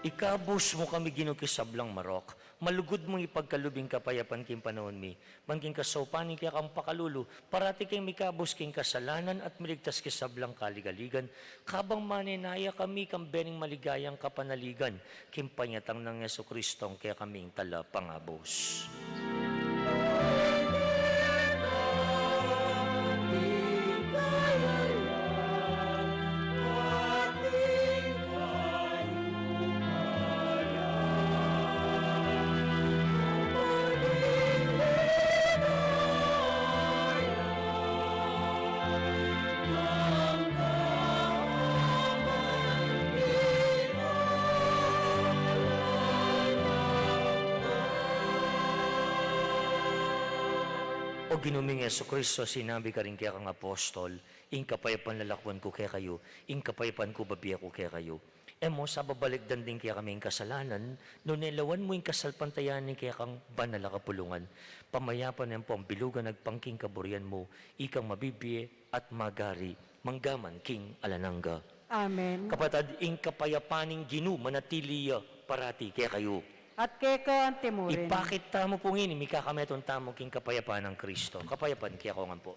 Ikabus mu kami, Ginu, king sablang marok, malugud mung ipagkalub ing kapayapan king panaun mi, ban king kasaupan ning kekang pakalulu, parati keng mikabus king kasalanan at miligtas king sablang kaligaligan, kabang manenaya kami kambe ning maligayang kapanaligan, king panyatang nang Jesucristong kekaming Talapangabus. Ginu ming Jesucristo, sinabi karing kekang apostol, ing kapayapan lalakwan ku kekayu, ing kapayapan ku bibie ku kekayu. E mu sa babalikdan ding kekami ing kasalanan, nune lawan mu ing kasalpantayanan ning kekang banal a kapulungan. Pamayapan ne ampong bilugan agpang king kaburian mu, ikang mabibie at magari, mangga man king alang angga. Amen. Kapatad, ing kapayapan ning Ginu manatili ya parati kekayu. At keka anti mu rin. Ipakit tamu pu ngeni, mikakametung tamu king kapayapan nang Kristo. Kapayapan kekongan pu.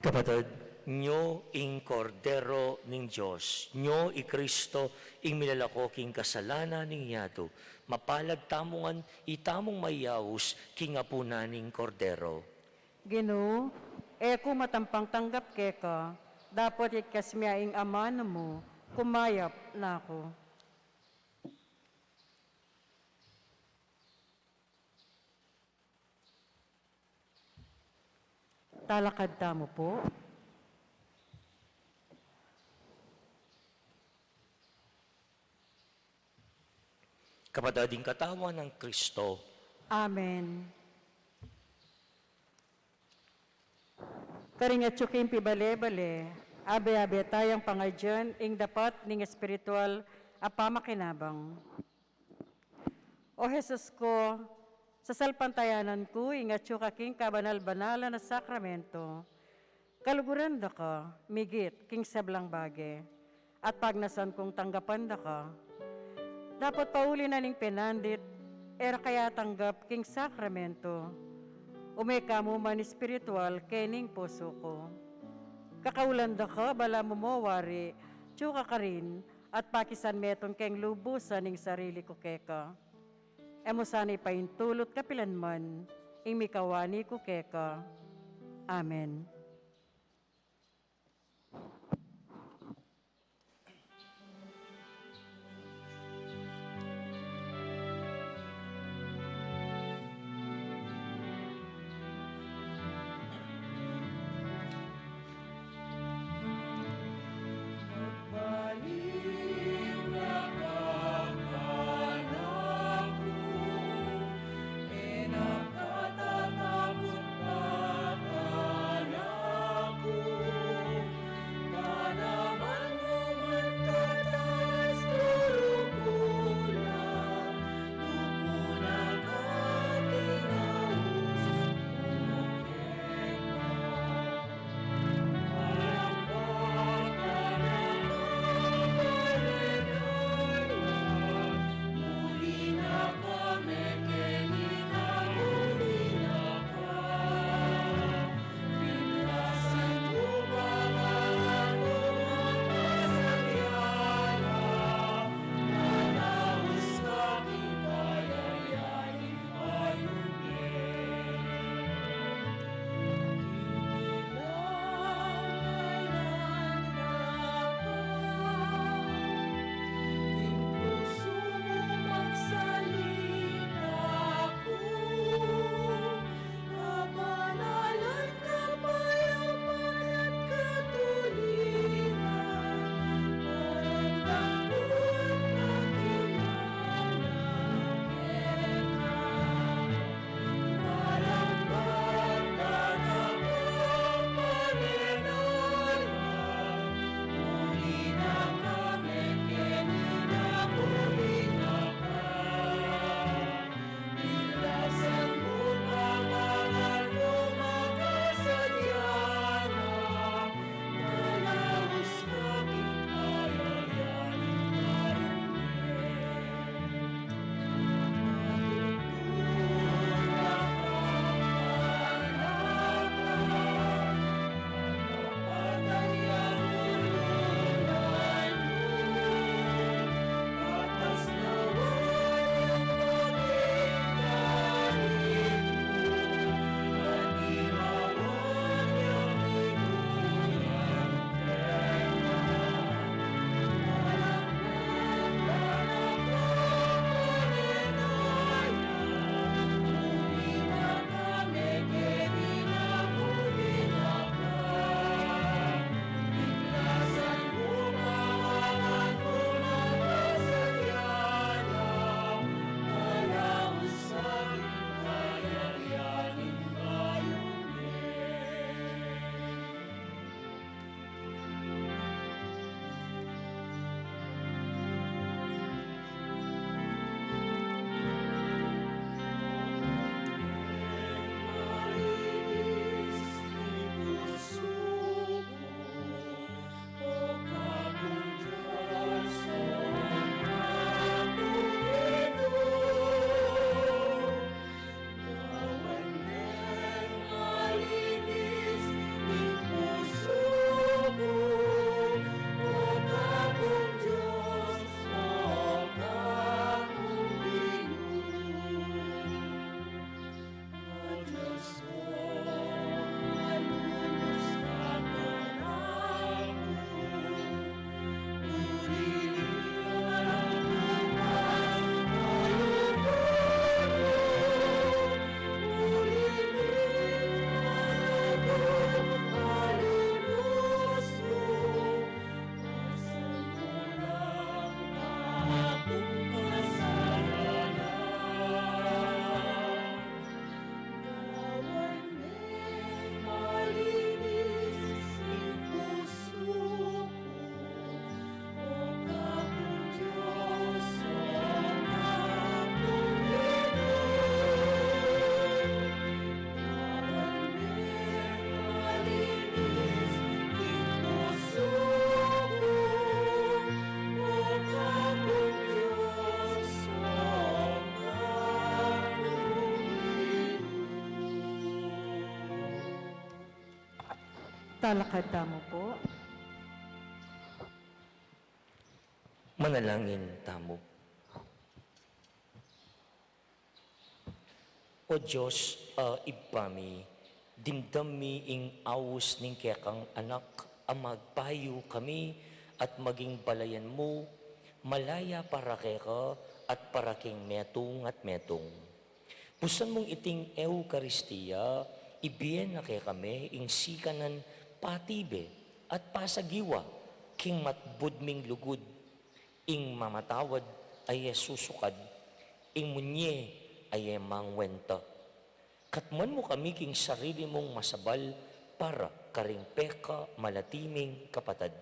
Kapatad, nyo ing Kordero ning Dios, nyo i Kristo, ing milalako king kasalanan ning yatu. Mapalad tamu ngan itamung mayaus king apunan ning Kordero. Ginu, e ku matampang tanggap keka, dapot ikasmi ing amanu mu, kumayap na ku. Talakad tamu pu. Kapatad, ing katawan nang Kristo. Amen. Karing atyu king pibale-bale, abe-abe tayang pangadyan ing dapat ning espiritual a pamakinabang. O Jesus ku, sasalpantayanan ku ing atyu ka king kabanal-banalan a sakramento. Kaluguran da ka migit king sablang bage, at pagnasan kung tanggapan da ka. Dapot pauli na ning penandit, e ra ka atanggap king sakramento. Ume ka mu man espiritual kening pusu ku. Kakaulan da ka balamu mo wari, atyu ka karin, at pakisan metung keng lubusan ing sarili ku keka. E mu sana ipaintulut kapilan man ing mikawani ku keka. Amen. Magbalik na ka kanaku, e na ka tatakut pa kanaku. Talakad tamu pu. Manalangin tamu. O Dios, a Ibpa mi, dimdam mi ing aus ning kekang anak a magpayu kami at maging balayan mu, malaya para keka at para king metung at metung. Pusan mung iting Eukaristia, ibie na kekami ing sikanan patibe at pasagiwa king matbud ming lugud, ing mamatawad a e susukad, ing munye a e mangwenta. Katmuan mu kami king sarili mung masabal para karing pekamalati ming kapatad.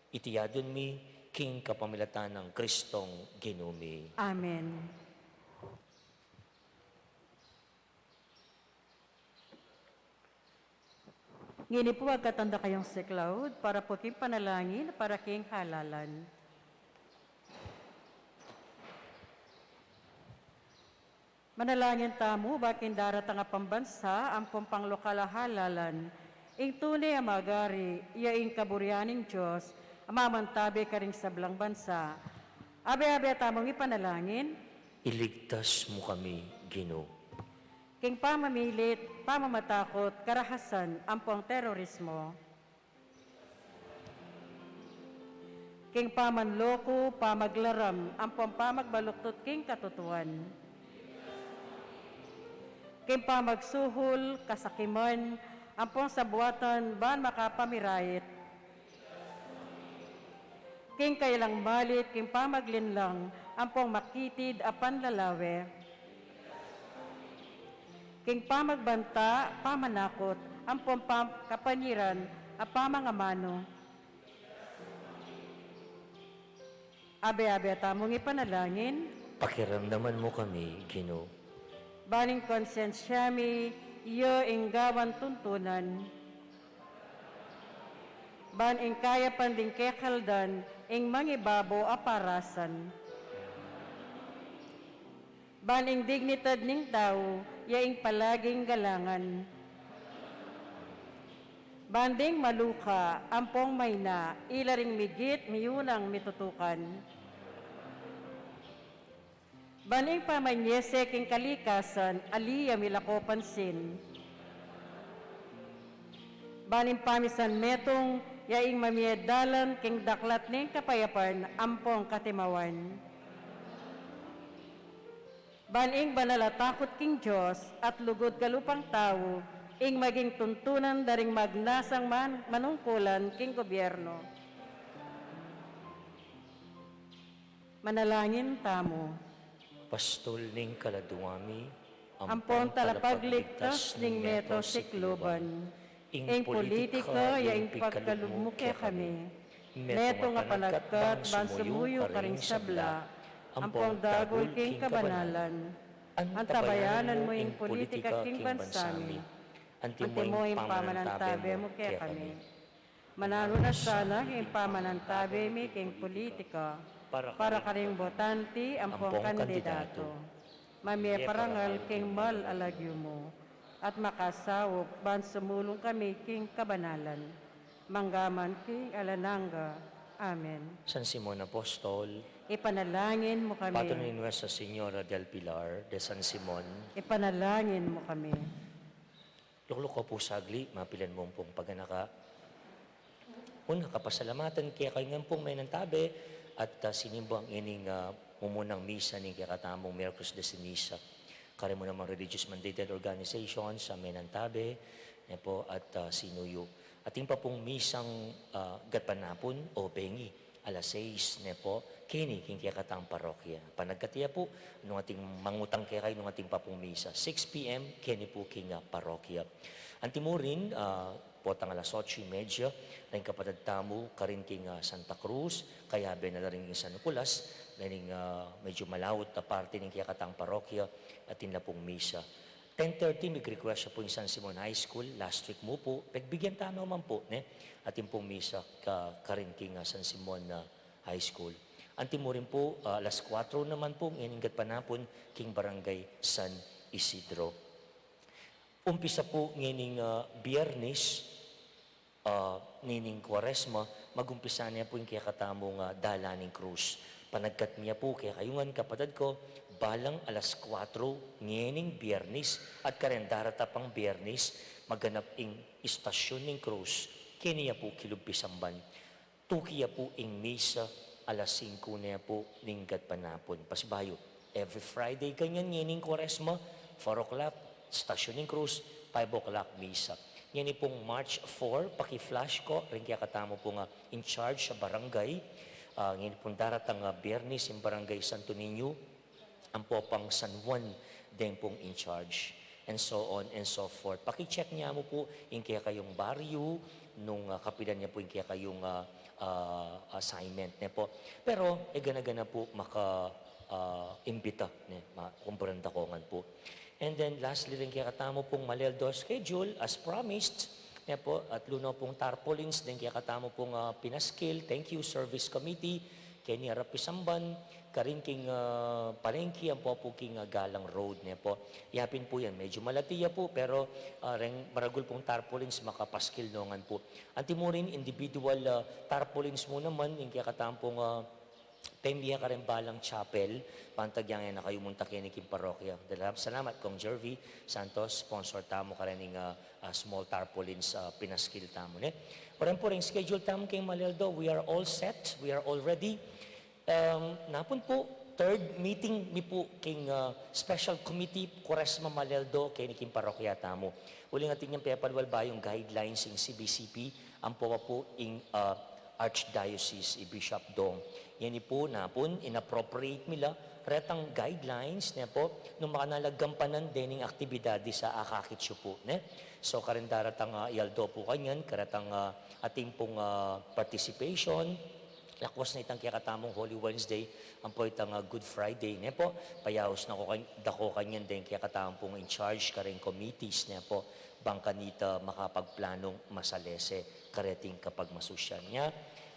Iti adwan mi king kapamilatan nang Kristong Ginu mi. Amen. Ngeni pu, agkatan da kayung siklaud para pu king panalangin para king halalan. Manalangin tamu ba king daratang a pambansa ampong panglokal a halalan, ing tune a magari ya ing kaburian ning Dios a mamantabe karing sablang bansa. Abe-abe tamung ipanalangin. Iligtas mu kami, Ginu. King pamamilit, pamamatakut, karahasan, ampong terorismo. King pamanloko, pamaglaram, ampong pamagbaluktut king katutuan. King pamagsuhul, kasakiman, ampong sabuatan ban makapamirayit. King kailang malit, king pamaglinlang, ampong makitid a panlalawe. King pamagbanta, pamanakut, ampong pam-, kapanyiran a pamangamanu. Abe-abe tamung ipanalangin. Pakiramdaman mu kami, Ginu. Ban ing konsensya mi, iya ing gawan tuntunan. Ban ing kayapan ding kekaldan, ing mangibabo a parasan. Ban ing dignidad ning tau, ya ing palaging galangan. Ban ding maluka, ampong maina, ila ring migit, miyunang mitutukan. Ban ing pamanyese king kalikasan, ali ya milako pansin. Ban ing pamisan metung, ya ing mamie dalan king daklat ning kapayapan, ampong katimawan. Ban ing banal a takut king Dios at lugud kalupang tau, ing maging tuntunan da ring magnasang man-, manungkulan king gobyerno. Manalangin tamu. Pastul ning kaladua mi, ampong talapagligtas ning meto sikluban. Ing politika ya ing pigkalub mu kekami. Metung a panagkat ban sumuyu karing sabla, ampong dagul king kabanalan. Antabayanan mu ing politika king bansa mi. Antimo ing pamanantabe mu kekami. Mananu na sana ing pamanantabe mi king politika, para karing botante ampong kandidato. Mamie parangal king mal a lagyu mu, at makasaup ban sumulung kami king kabanalan, manggaman king alang angga. Amen. San Simon Apostol, ipanalangin mu kami. Patron ni Nuestra Señora del Pilar de San Simon, ipanalangin mu kami. Lukluk ko pu sagli, mapilan mu pung paganaka. Una, kapasalamatan kekayu ngan pung menantabe at, ah, sinimba ining, ah, mumunang misa ning kekatamung Miyerkules de Ceniza. Karing mu namang religious mandated organizations a menantabe, ne pu, at, ah, sinuyu. Atin pa pung misang, ah, gatpanapun o bengi, alas sais, ne pu, keni king kekatang parokya. Panagkat ya pu, nung atin mangutang kekayu nung atin pa pung misa, six P M, keni pu king, ah, parokya. Antimurin, ah, potang alas otso y media, na ing kapatad tamu karin king, ah, Santa Cruz, kayabe na la rin king San Nicolas, na ning, ah, medyu malaut a parti ning kekatang parokya, atin la pung misa. Ten thirty, mig-request ya pu ing San Simon High School, last week mu pu, pegbigyan tana man pu, ne? Atin pung misa ka-, karin king, ah, San Simon, ah, High School. Antimurin pu, ah, alas kuwatro naman pu, ngening gatpanapun, king Barangay San Isidro. Umpisa pu ngening, ah, Biyernes, Ah, nining Kuaresma, magumpisa ne pu ing kekatamung dalan ning krus. Panagkat mi pu kekayu ngan, kapatad ku, balang alas kuatro ngening Biernis at kareng darata pang Biernis, maganap ing istasyun ning krus keni ya pu kilub pisamban. Tuki ya pu ing misa alas singko ne pu ning gatpanapun. Pasibayu, every Friday kanyan ngening Kuaresma, four o'clock, Stasyon ning Krus, five o'clock misa. Ngeni pung March four, paki-flash ko ring kekatamu pung in charge sa barangay. Ah, ngeni pung daratang, ah, Biernis, ing Barangay Santo Niño, ampo pang San Juan, deng pung in charge, and so on and so forth. Paki-check ne mu pu ing kekayung baryu, nung, ah, kapilan ne pu ing kekayung, ah, ah, assignment, ne pu. Pero, e gana-gana pu maka, ah, imbita, ne, ma-, kumbranda ko ngan pu. And then, lastly, ring kekatamu pung Maleldo schedule, as promised, ne pu, atlu no pung tarpaulins deng kekatamu pung, ah, pinaskil. Thank you, Service Committee. Keni arap pisamban, karin king, ah, palengke, ampo pu king, ah, Galang Road, ne pu. Yapin pu yan, medyu malati ya pu, pero, ah, reng maragul pung tarpaulins makapaskil no ngan pu. Anti mu rin individual, ah, tarpaulins mu naman, ing kekatamu pung, ah, pemie kareng balang chapel, pantag yang e na kayu munta keni king parokya. Dalam salamat, Kong Jervy Santos, sponsor tamu kareng, ah, ah, small tarpaulins, ah, pinaskil tamu, ne? Oren pu ring schedule tamu king Maleldo, we are all set, we are all ready. Um, napun pu, third meeting mi pu king, ah, Special Committee Kuaresma Maleldo keni king parokya tamu. Uling atin yang pepalual bayung guidelines ing C B C P, ampo pa pu ing, ah, Archdiocese, i Bishop Dong. Ngeni pu, napun, in-appropriate mi la retang guidelines, ne pu, nung makanyan la gampanan dening aktibidades a akakit yu pu, ne? So, kareng daratang, ah, aldo pu kanyan, karetang, ah, atin pung, ah, participation, lakwas na itang kekatamung Holy Wednesday, ampo itang, ah, Good Friday, ne pu, payaus na ko kan-, da ko kanyan deng kekatamung in charge kareng committees, ne pu, bang kanita makapagplanung masalese kareting kapagmasusyan. Nya,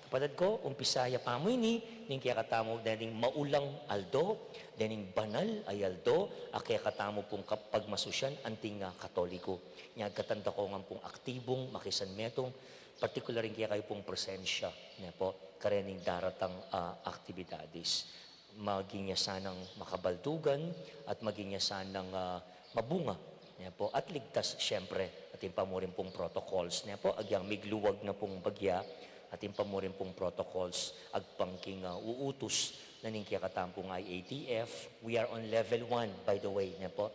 kapatad ku, umpisa ya pa mu ini ning kekatamu dening maulang aldo, dening banal a aldo a kekatamu pung kapagmasusyan anting, ah, Katoliko. Nya, agkatan da ko ngan pung aktibung makisanmetung, partikular ing kekayu pung presensya, ne pu, karening daratang, ah, aktibidades. Maging ya sanang makabaldugan at maging ya sanang, ah, mabunga, ne pu, at ligtas, siyempre, atin pa mu rin pung protocols, ne pu, agyang migluwag na pung bagya, atin pa mu rin pung protocols, agpang king, ah, uutus na ning kekatamu pung I A T F. We are on level one, by the way, ne pu.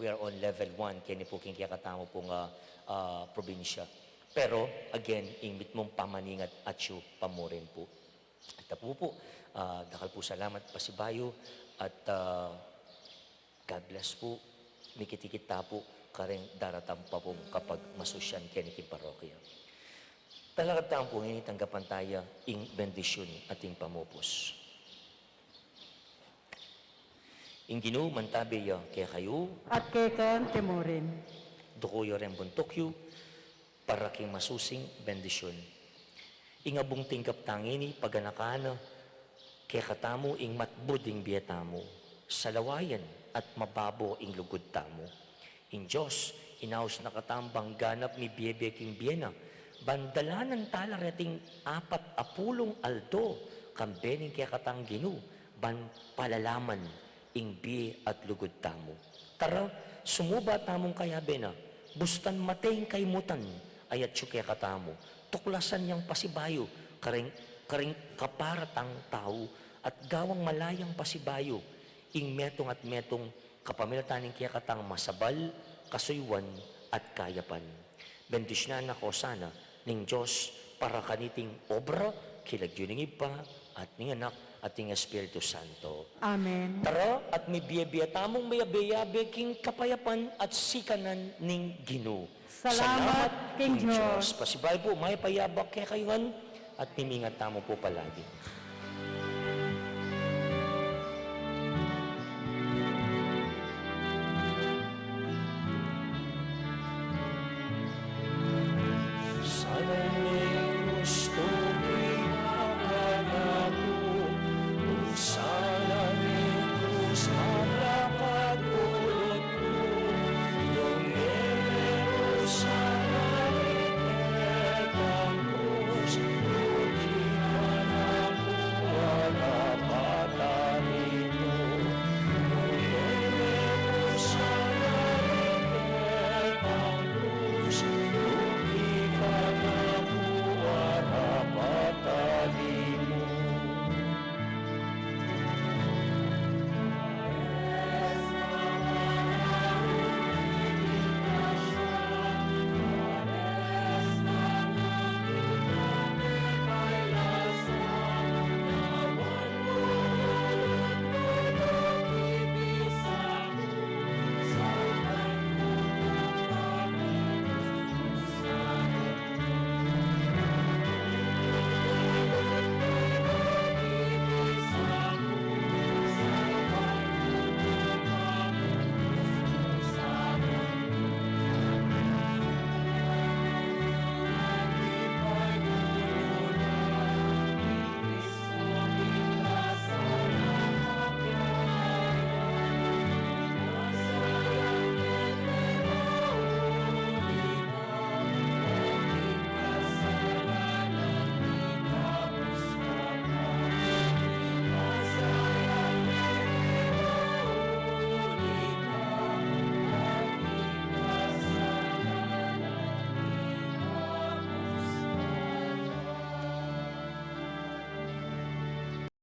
We are on level one, keni pu king kekatamu pung, ah, ah, probinsya. Pero, again, ing mitmung pamaningat atyu pa mu rin pu. At pu pu, ah, dakal pu salamat pasibayu at, ah, God bless pu. Mikit-ikit ta pu kareng daratang pa pung kapagmasusyan keni king parokya. Talakad tamu pu ngeni, tanggapan taya ing bendisyun ating pamupus. Ing Ginu mantabe ya kekayu. At keka naman murin. Duku yu reng buntuk yu para king masusing bendisyun. Ing abung tinggap ta ngeni, paganakan na kekatamu ing matbud ing bie tamu, salawayan at mababo ing lugud tamu. Ing Dios, inaus na katamu bang ganap mibie-bie king bie na, ban dalanan tala reting apat a pulung aldo, kambe ning kekatang Ginu, ban palalaman ing bie at lugud tamu. Tara, sumuba tamung kayabe na, bustan mate ing kaimutan a atyu kekatamu, tuklasan yang pasibayu, karing, karing kaparatang tau, at gawang malayang pasibayu, ing metung at metung, kapamilatan ning kekatang masabal, kasuyuan, at kayapan. Bendisyunan na ko sana ning Dios para kaniting obra, king lagyu ning Ibpa, at ning Anak, at ning Espiritu Santo. Amen. Tara, at mibie-bie tamung mayabe-yabe king kapayapan at sikanan ning Ginu. Salamat king Dios. Pasibayu pu, mayap a yabak kekayu ngan, at mimingat tamu pu palagi.